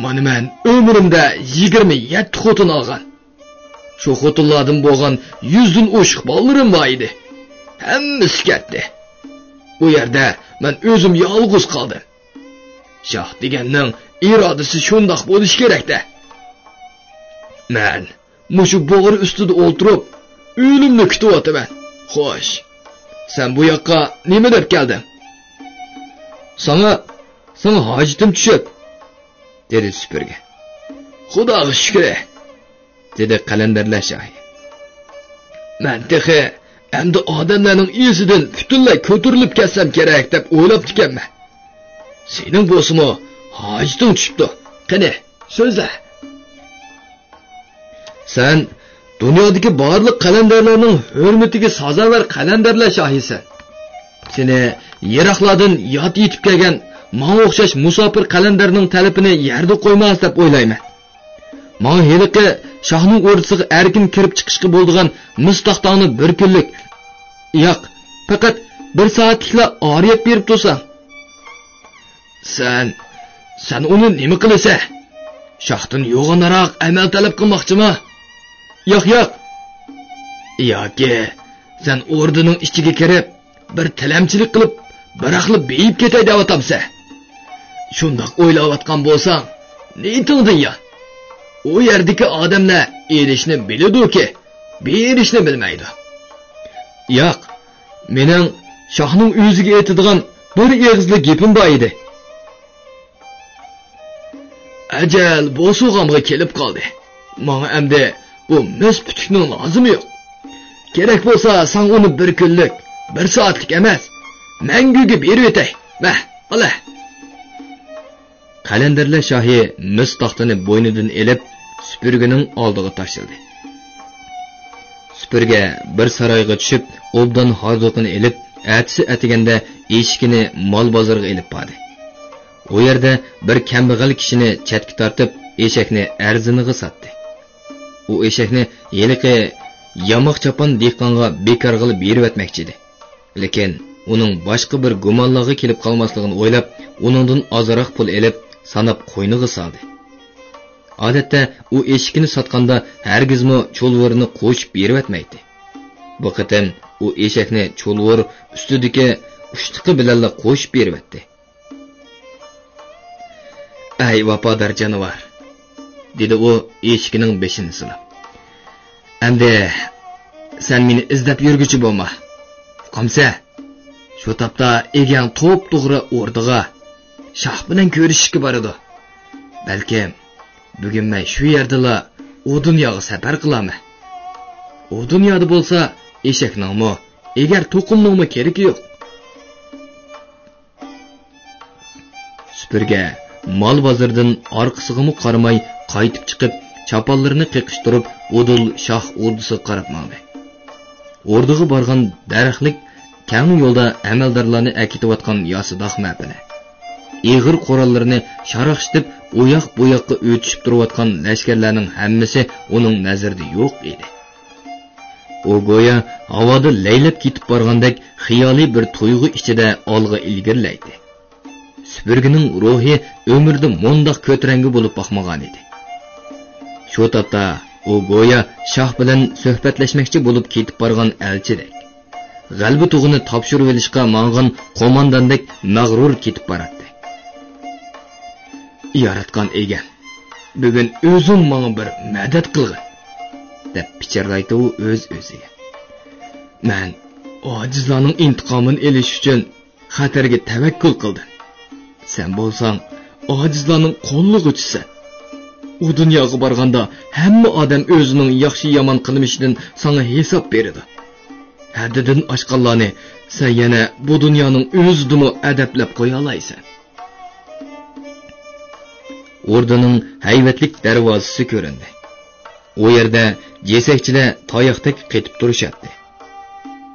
مانا مەن ئۆمرۈمدە يىگىرمە يەتتە خوتۇن ئالغان. شۇ خوتۇنلاردىن بولغان يۈزدىن ئوشۇق بالىلىرىم بار ئىدى. ھەممىسى كەتتى. ئۇ يەردە مەن ئۆزۈم يالغۇز قالدىم. شاھ دېگەننىڭ ئىرادىسى شۇنداق بولۇشى كېرەك-دە. مەن مۇشۇ بورا ئۈستىدە ئولتۇرۇپ، ئۆلۈمنى كۈتۈۋاتىمەن. خوش، سەن بۇ ياققا نېمە دەپ كەلدىڭ؟» «ساڭا، ساڭا ھاجىتىم چۈشۈپ،» دېدى سۈپۈرگە. «خۇداغا شۈكرى،» دېدى قەلەندەرلەر شاھى. «مەن تېخى ئەمدى ئادەملەرنىڭ ئىزىدىن پۈتۈنلەي كۆتۈرۈلۈپ كەتسەم كېرەك دەپ ئويلاپتىكەنمەن. سېنىڭ بولسىمۇ ھاجىتىڭ چۈشۈپتۇ. قېنى، سۆزلە.» «سەن دۇنيادىكى بارلىق قەلەندەرلەرنىڭ ھۆرمىتىگە سازاۋەر قەلەندەرلەر شاھىسەن. سېنى يىراقلاردىن ياد ئېتىپ كەلگەن ماڭا ئوخشاش مۇساپىر قەلەندەرنىڭ تەلىپىنى يەردە قويماس دەپ ئويلايمەن. ماڭا ھېلىقى شاھنىڭ ئوردىسىغا ئەركىن كىرىپ چىقىشقا بولىدىغان مىس تاختاڭنى بىر كۈنلۈك، ياق، پەقەت بىر سائەتلىكلا ئارىيەت بېرىپ تۇرساڭ.» «سەن، سەن ئۇنى نېمە قىلىسەن؟ شاھتىن يوغانراق ئەمەل تەلەپ قىلماقچىما؟ ياق، ياق. ياكى سەن ئوردىنىڭ ئىچىگە كىرىپ، بىر تىلەمچىلىك قىلىپ، بىراقلا بېيىپ كېتەي دەۋاتامسەن؟ شۇنداق ئويلاۋاتقان بولساڭ، نىيىتىڭدىن يان. ئۇ يەردىكى ئادەملەر ئېلىشنى بىلىدۇكى، بېرىشنى بىلمەيدۇ.» «ياق، مېنىڭ شاھنىڭ ئۆزىگە ئېيتىدىغان بىر ئېغىزلا گېپىم بار ئىدى.» «ئەجەل بوسۇغامغا كېلىپ قالدى. ماڭا ئەمدى بۇ مىس پۈتۈكنىڭ لازىمى يوق. كېرەك بولسا ساڭا ئۇنى بىر كۈنلۈك، بىر سائەتلىك ئەمەس، مەڭگۈگە بېرىۋېتەي. مە، ئالە.» قەلەندەرلەر شاھى مىس تاختىنى بوينىدىن ئېلىپ، سۈپۈرگىنىڭ ئالدىغا تاشلىدى. سۈپۈرگە بىر سارايغا چۈشۈپ، ئوبدان ھاردۇقىنى ئېلىپ، ئەتىسى ئەتىگەندە ئېشىكىنى مال بازىرىغا ئېلىپ باردى. ئۇ يەردە بىر كەمبەغەل كىشىنى چەتكە تارتىپ، ئېشەكنى ئەرزىنىغا ساتتى. ئۇ ئېشەكنى ھېلىقى ياماق چاپان دېھقانغا بىكارغىلا بېرىۋەتمەكچى ئىدى. لېكىن ئۇنىڭ باشقا بىر گۇمانلارغا كېلىپ قالماسلىقىنى ئويلاپ، ئۇنىڭدىن ئازراق پۇل ئېلىپ، ساناپ قوينىغا سالدى. ئادەتتە ئۇ ئېشىكىنى ساتقاندا ھەرگىزمۇ چۇلۋۇرىنى قوشۇپ بېرىۋەتمەيتتى. بۇ قېتىم ئۇ ئېشەكنى چۇلۋۇر ئۈستىدىكى ئۇشتۇقى بىلەنلا قوشۇپ بېرىۋەتتى. «ئەي ۋاپادار جانىۋار!» دېدى ئۇ ئېشىكىنىڭ بېشىنى سىلاپ. «ئەمدى سەن مېنى ئىزدەپ يۈرگۈچى بولما. ئۇقامسەن؟ شۇ تاپتا ئىگەڭ توپتوغرا ئوردىغا، شاھ بىلەن كۆرۈشۈشكە بارىدۇ. بەلكىم بۈگۈن مەن شۇ يەردىلا ئۇ دۇنياغا سەپەر قىلارمەن. ئۇ دۇنيادا بولسا ئېشەكنىڭمۇ، ئېگەر توقۇمنىڭمۇ كېرىكى يوق. سۈپۈرگە مال بازىرىدىن ئارقىسىغىمۇ قارىماي قايتىپ چىقىپ، چاپانلىرىنى قېقىشتۇرۇپ، ئۇدۇل شاھ ئوردىسىغا قاراپ ماڭدى. ئوردىغا بارغان دەرەخلىك كەڭ يولدا ئەمەلدارلارنى ئەكېتىۋاتقان ياسىداق مەپىلە. ئېغىر قوراللىرىنى شاراقشىتىپ، ئۇياق-بۇياققا ئۆتۈشۈپ تۇرۇۋاتقان لەشكەرلەرنىڭ ھەممىسى ئۇنىڭ نەزىرىدە يوق ئىدى. ئۇ گويا ھاۋادا لەيلەپ كېتىپ بارغاندەك خىيالىي بىر تۇيغۇ ئىچىدە ئالغا ئىلگىرىلەيتتى. سۈپۈرگىنىڭ روھى ئۆمرىدە مۇنداق كۆتۈرەڭگۈ بولۇپ باقمىغانىدى. شۇ تاپتا ئۇ گويا شاھ بىلەن سۆھبەتلەشمەكچى بولۇپ كېتىپ بارغان ئەلچىدەك، غەلىبە تۇغىنى تاپشۇرۇۋېلىشقا ماڭغان قومانداندەك مەغرۇر كېتىپ باراتتى. ياراتقان ئىگەم، بۈگۈن ئۆزۈڭ ماڭا بىر مەدەت قىلغىن، دەپ پىچىرلايتتى ئۇ ئۆز-ئۆزىگە. مەن ئاجىزلارنىڭ ئىنتىقامىنى ئېلىش ئۈچۈن خەتەرگە تەۋەككۈل قىلدىم. سەن بولساڭ ئاجىزلارنىڭ قوللىغۇچىسەن. ئۇ دۇنياغا بارغاندا ھەممە ئادەم ئۆزىنىڭ ياخشى-يامان قىلمىشىدىن ساڭا ھېساب بېرىدۇ. ھەددىدىن ئاشقانلارنى سەن يەنە بۇ دۇنيانىڭ ئۆزىدىمۇ ئەدەپلەپ قويالايسەن. ئوردىنىڭ ھەيۋەتلىك دەرۋازىسى كۆرۈندى. ئۇ يەردە جېسەكچىلەر تاياقتەك قېتىپ تۇرۇشاتتى.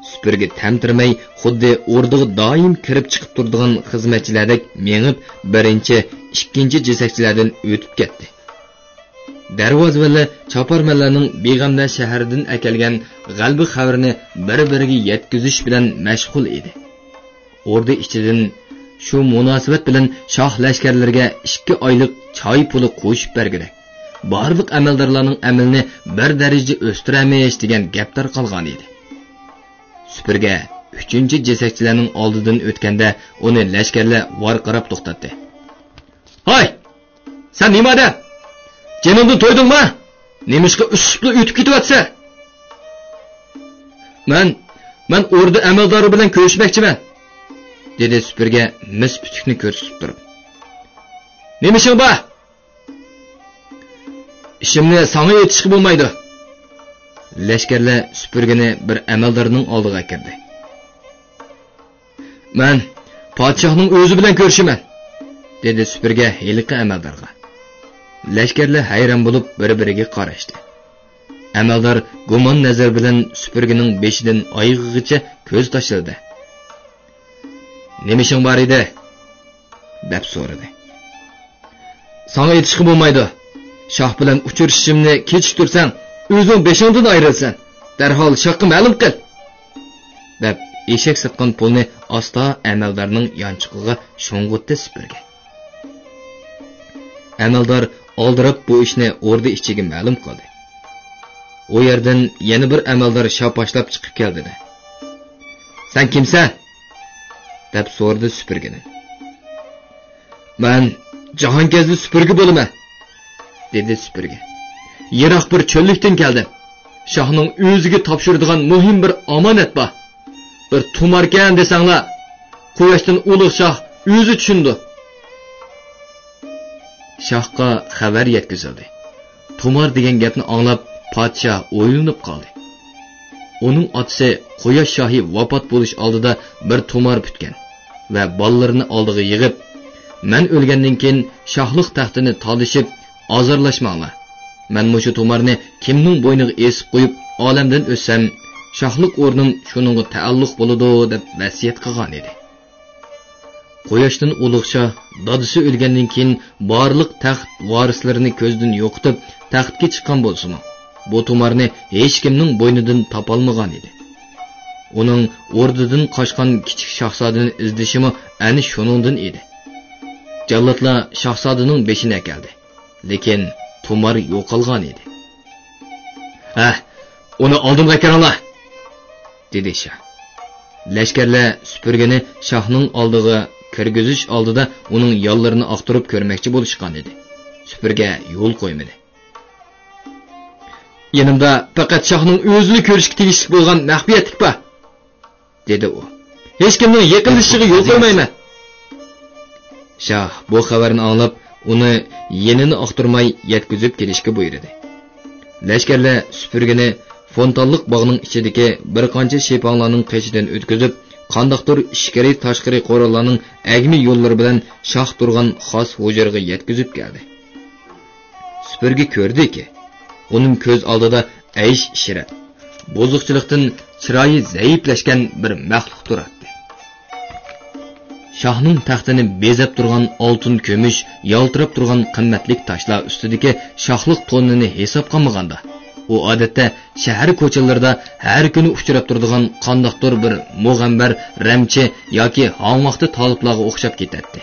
سۈپۈرگە تەمتىرىمەي، خۇددى ئوردىغا دائىم كىرىپ چىقىپ تۇرىدىغان خىزمەتچىلەردەك مېڭىپ، بىرىنچى، ئىككىنچى جېسەكچىلەردىن ئۆتۈپ كەتتى. دەرۋازىۋەنلەر چاپارمەنلەرنىڭ بىغەملەر شەھىرىدىن ئەكەلگەن غەلىبە خەۋىرىنى بىر-بىرىگە يەتكۈزۈش بىلەن مەشغۇل ئىدى. ئوردا ئىچىدىن شۇ مۇناسىۋەت بىلەن شاھ لەشكەرلىرىگە ئىككى ئايلىق چاي پۇلى قوشۇپ بەرگۈدەك، بارلىق ئەمەلدارلارنىڭ ئەمىلىنى بىر دەرىجە ئۆستۈرەرمىش دېگەن گەپ تارقالغانىدى. سۈپۈرگە ئۈچىنچى جېسەكچىلەرنىڭ ئالدىدىن ئۆتكەندە، ئۇنى لەشكەرلەر ۋارقىراپ توختاتتى. ھاي! سەن نېمە ئادەم؟ جېنىڭدىن تويدۇڭما؟ نېمىشقا ئۈسسۈپلا ئۆتۈپ كېتىۋاتىسەن؟ مەن، مەن ئوردا ئەمەلدارى بىلەن كۆرۈشمەكچىمەن، دېدى سۈپۈرگە مىس پۈتۈكنى كۆرسىتىپ تۇرۇپ. نېمە ئىشىڭ بار؟ ئىشىمنى ساڭا ئېيتىشقا بولمايدۇ. لەشكەرلەر سۈپۈرگىنى بىر ئەمەلدارنىڭ ئالدىغا ئەكىردى. مەن پادىشاھنىڭ ئۆزى بىلەن كۆرۈشىمەن، دېدى سۈپۈرگە ھېلىقى ئەمەلدارغا. لەشكەرلەر ھەيران بولۇپ بىر-بىرىگە قاراشتى. ئەمەلدار گۇمان نەزىرى بىلەن سۈپۈرگىنىڭ بېشىدىن ئايىغىغىچە كۆز تاشلىدى. نېمە ئىشىڭ بار ئىدى؟ دەپ سورىدى. ساڭا ئېيتىشقا بولمايدۇ. شاھ بىلەن ئۇچرىشىشىمنى كېچىكتۈرسەڭ، ئۆزۈڭ بېشىڭدىن ئايرىلىسەن. دەرھال شاھقا مەلۇم قىل، دەپ ئېشەك ساتقان پۇلنى ئاستا ئەمەلدارنىڭ يانچۇقىغا شۇڭغۇتتى سۈپۈرگە. ئەمەلدار ئالدىراپ بۇ ئىشنى ئوردا ئىچىگە مەلۇم قىلدى. ئۇ يەردىن يەنە بىر ئەمەلدار شاپاشلاپ چىقىپ كەلدى-دە، سەن كىمسەن؟ دەپ سورىدى سۈپۈرگىدىن. مەن جاھانكەزدى سۈپۈرگە بولىمەن، دېدى سۈپۈرگە. يىراق بىر چۆللۈكتىن كەلدىم. شاھنىڭ ئۆزىگە تاپشۇرىدىغان مۇھىم بىر ئامانەت بار. بىر تۇماركەن دېسەڭلار، قۇياشتىن ئۇلۇغ شاھ ئۆزى چۈشىنىدۇ. شاھقا خەۋەر يەتكۈزۈلدى. تۇمار دېگەن گەپنى ئاڭلاپ، پادىشاھ ئويلىنىپ قالدى. ئۇنىڭ ئاتىسى قۇياش شاھى ۋاپات بولۇش ئالدىدا بىر تۇمار پۈتكەن ۋە بالىلىرىنى ئالدىغا يىغىپ، مەن ئۆلگەندىن كېيىن شاھلىق تەختىنى تالىشىپ، ئازارلاشماڭلار. مەن مۇشۇ تۇمارنى كىمنىڭ بوينىغا ئېسىپ قويۇپ، ئالەمدىن ئۆتسەم، شاھلىق ئورنۇم شۇنىڭغا تەئەللۇق بولىدۇ، دەپ ۋەسىيەت قىلغان ئىدى. قۇياشتىن ئۇلۇغ شاھ دادىسى ئۆلگەندىن كېيىن بارلىق تەخت ۋارىسلىرىنى كۆزدىن يوقىتىپ، تەختكە چىققان بولسىمۇ، بۇ تۇمارنى ھېچكىمنىڭ بوينىدىن تاپالمىغان ئىدى. ئۇنىڭ ئوردىدىن قاچقان كىچىك شاھزادىنى ئىزدىشىمۇ ئەنە شۇنىڭدىن ئىدى. جاللاتلار شاھزادىنىڭ بېشىنى ئەكەلدى، لېكىن تۇمار يوقالغان ئىدى. ھە، ئۇنى ئالدىمغا ئەكىرىڭلار! دېدى شاھ. لەشكەرلەر سۈپۈرگىنى شاھنىڭ ئالدىغا كىرگۈزۈش ئالدىدا ئۇنىڭ يانلىرىنى ئاختۇرۇپ كۆرمەكچى بولۇشقان ئىدى. سۈپۈرگە يول قويمىدى. يېنىمدا پەقەت شاھنىڭ ئۆزىلا كۆرۈشكە تېگىشلىك بولغان مەخپىيەتلىك بار، دېدى ئۇ. ھېچكىمنىڭ يېقىنلىشىشىغا يول قويمايمەن. شاھ بۇ خەۋەرنى ئاڭلاپ، ئۇنى يېنىنى ئاختۇرماي يەتكۈزۈپ كېلىشكە بۇيرۇدى. لەشكەرلەر سۈپۈرگىنى فونتانلىق باغنىڭ ئىچىدىكى بىر قانچە شىپاڭلارنىڭ قېشىدىن ئۆتكۈزۈپ، قانداقتۇر ئىچكىرى تاشقىرى قوراللارنىڭ ئەگمە يوللىرى بىلەن شاھ تۇرغان خاس ھۇجرىغا يەتكۈزۈپ كەلدى. سۈپۈرگە كۆردىكى، ئۇنىڭ كۆز ئالدىدا ئەيش-ئىشرەت، بۇزۇقچىلىقتىن چىرايى زەئىپلەشكەن بىر مەخلۇق تۇراتتى. شاھنىڭ تەختىنى بېزەپ تۇرغان ئالتۇن، كۈمۈش، يالتىراپ تۇرغان قىممەتلىك تاشلار ئۈستىدىكى شاھلىق توننىنى ھېسابقا ئالمىغاندا، ئۇ ئادەتتە شەھەر كوچىلىرىدا ھەر كۈنى ئۇچراپ تۇرىدىغان قانداقتۇر بىر مۇغەمبەر، رەمچى ياكى ھاڭۋاقتى تالىپلارغا ئوخشاپ كېتەتتى.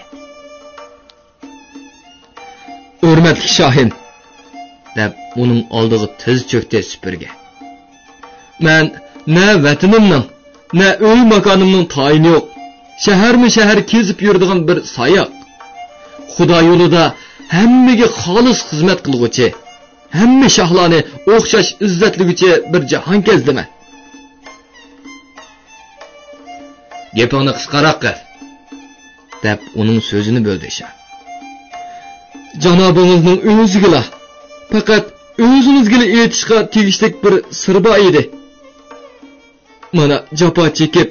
«ھۆرمەتلىك شاھىم!» دەپ، ئۇنىڭ ئالدىغا تىز چۆكتى سۈپۈرگە. «مەن نە ۋەتىنىمنىڭ، نە ئۆي-ماكانىمنىڭ تايىنى يوق، شەھەرمۇ شەھەر كېزىپ يۈرىدىغان بىر ساياق. خۇدا يولىدا ھەممىگە خالىس خىزمەت قىلغۇچى، ھەممە شاھلارنى ئوخشاش ئىززەتلىگۈچى بىر جاھانكەزدىمەن.» «گېپىڭنى قىسقاراق قىل!» دەپ، ئۇنىڭ سۆزىنى بۆلدى شاھ. «جانابىڭىزنىڭ ئۆزىگىلا، پەقەت ئۆزىڭىزگىلا ئېيتىشقا تېگىشلىك بىر سىر بار ئىدى. مانا، جاپا چېكىپ،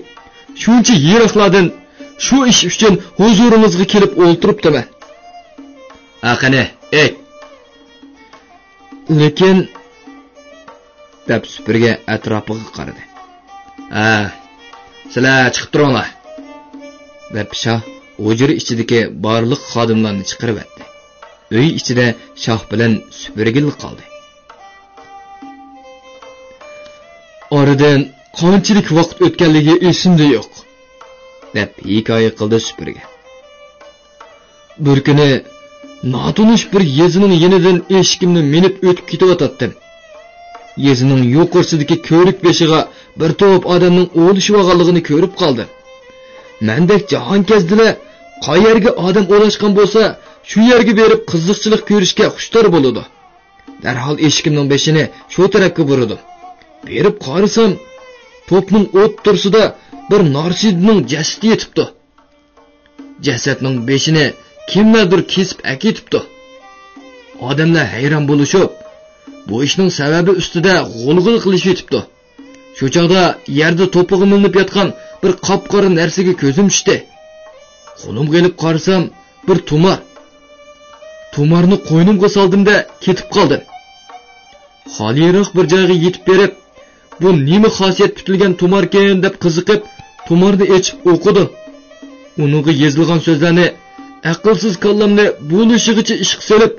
شۇنچە يىراقلاردىن شۇ ئىش ئۈچۈن ھۇزۇرىڭىزغا كېلىپ ئولتۇرۇپتىمەن.» «ھە، قېنى، ئېيت!» «لېكىن...» دەپ سۈپۈرگە ئەتراپىغا قارىدى. «ھە، سىلەر چىقىپ تۇرۇڭلار.» دەپ شاھ ھۇجرا ئىچىدىكى بارلىق خادىملارنى چىقىرىۋەتتى. ئۆي ئىچىدە شاھ بىلەن سۈپۈرگىلا قالدى. «ئارىدىن قانچىلىك ۋاقىت ئۆتكەنلىكى ئېسىمدە يوق.» دەپ ھېكايە قىلدى سۈپۈرگە. «بىر كۈنى ناتونۇش بىر يېزىنىڭ يېنىدىن ئېشىكىمنى مىنىپ ئۆتۈپ كېتىۋاتاتتىم. يېزىنىڭ يۇقىرىسىدىكى كۆۋرۈك بېشىغا بىر توپ ئادەمنىڭ ئولىشىۋالغانلىقىنى كۆرۈپ قالدىم. مەندەك جاھانكەزدىلەر قايەرگە ئادەم ئولاشقان بولسا، شۇ يەرگە بېرىپ قىزىقچىلىق كۆرۈشكە خۇشتار بولىدۇ. دەرھال ئېشىكىمنىڭ بېشىنى شۇ تەرەپكە بۇرىدىم. بېرىپ قارىسام، توپنىڭ ئوتتۇرىسىدا بىر نارسىدىنىڭ جەسىتى يېتىپتۇ. جەسەتنىڭ بېشىنى كىملەردۇر كېسىپ ئەكېتىپتۇ. ئادەملەر ھەيران بولۇشۇپ، بۇ ئىشنىڭ سەۋەبى ئۈستىدە غۇلغۇلا قىلىشىۋېتىپتۇ. شۇ چاغدا يەردە توپىغا مىلىنىپ ياتقان بىر قاپقارا نەرسىگە كۆزۈم چۈشتى. قولۇمغا ئېلىپ قارىسام، بىر تۇمار. تۇمارنى قوينۇمغا سالدىم-دە، كېتىپ قالدىم. خالىيراق بىر جايغا يېتىپ بېرىپ، بۇ نېمە خاسىيەت پۈتۈلگەن تۇماركىن دەپ قىزىقىپ، تۇمارنى ئېچىپ ئوقۇدۇم. ئۇنىڭغا يېزىلغان سۆزلەرنى ئەقىلسىز كاللامنى بولۇشىغىچە ئىشقا سېلىپ،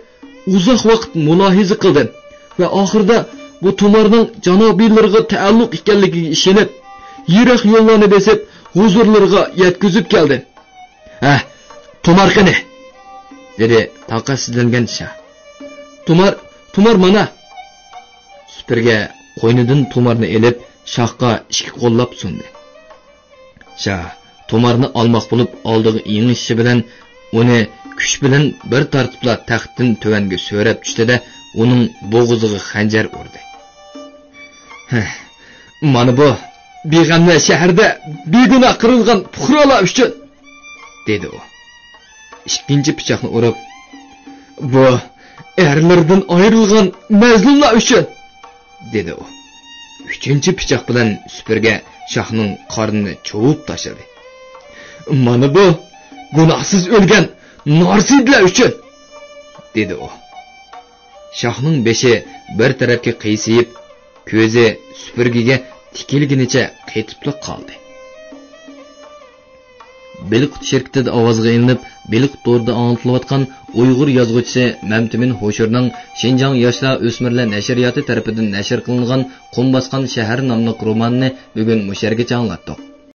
ئۇزاق ۋاقىت مۇلاھىزە قىلدىم ۋە ئاخىرىدا بۇ تۇمارنىڭ جانابىيلىرىغا تەئەللۇق ئىكەنلىكىگە ئىشىنىپ، يىراق يوللارنى بېسىپ، ھۇزۇرلىرىغا يەتكۈزۈپ كەلدىم. «ھە، تۇمار قېنى؟» دېدى تاقەتسىزلەنگەن شاھ. «تۇمار، تۇمار مانا.» سۈپۈرگە قوينىدىن تۇمارنى ئېلىپ، شاھقا ئىككى قوللاپ سۇندى. شاھ تۇمارنى ئالماق بولۇپ ئالدىغا ئېڭىشىشى بىلەن، ئۇنى كۈچ بىلەن بىر تارتىپلا تەختتىن تۆۋەنگە سۆرەپ چۈشتى-دە، ئۇنىڭ بوغۇزىغا خەنجەر ئۇردى. «ھە، مانا بۇ بىغەملەر شەھىرىدە بىگۇناھ قىرىلغان پۇقرالار ئۈچۈن!» دېدى ئۇ. ئىككىنچى پىچاقنى ئۇرۇپ، «بۇ ئەرلىرىدىن ئايرىلغان مەزلۇملار ئۈچۈن!» دېدى ئۇ. ئۈچىنچى پىچاق بىلەن سۈپۈرگە شاھنىڭ قارنىنى چوۋۇپ تاشلىدى. «مانا بۇ گۇناھسىز ئۆلگەن نارسىدىلەر ئۈچۈن!» دېدى ئۇ. شاھنىڭ بېشى بىر تەرەپكە قىيسىيىپ، كۆزى سۈپۈرگىگە تىكىلگىنىچە قېتىپلا قالدى. بېلىققۇت شىركىتىدە ئاۋازغا ئېلىنىپ، بېلىققۇت تورىدا ئاڭلىتىلىۋاتقان ئۇيغۇر يازغۇچىسى مەمتىمىن ھوشۇرنىڭ شىنجاڭ ياشلار ئۆسمۈرلەر نەشرىياتى تەرىپىدىن نەشر قىلىنغان قۇم باسقان شەھەر ناملىق رومانىنى بۈگۈن مۇشۇ يەرگىچە ئاڭلاتتۇق.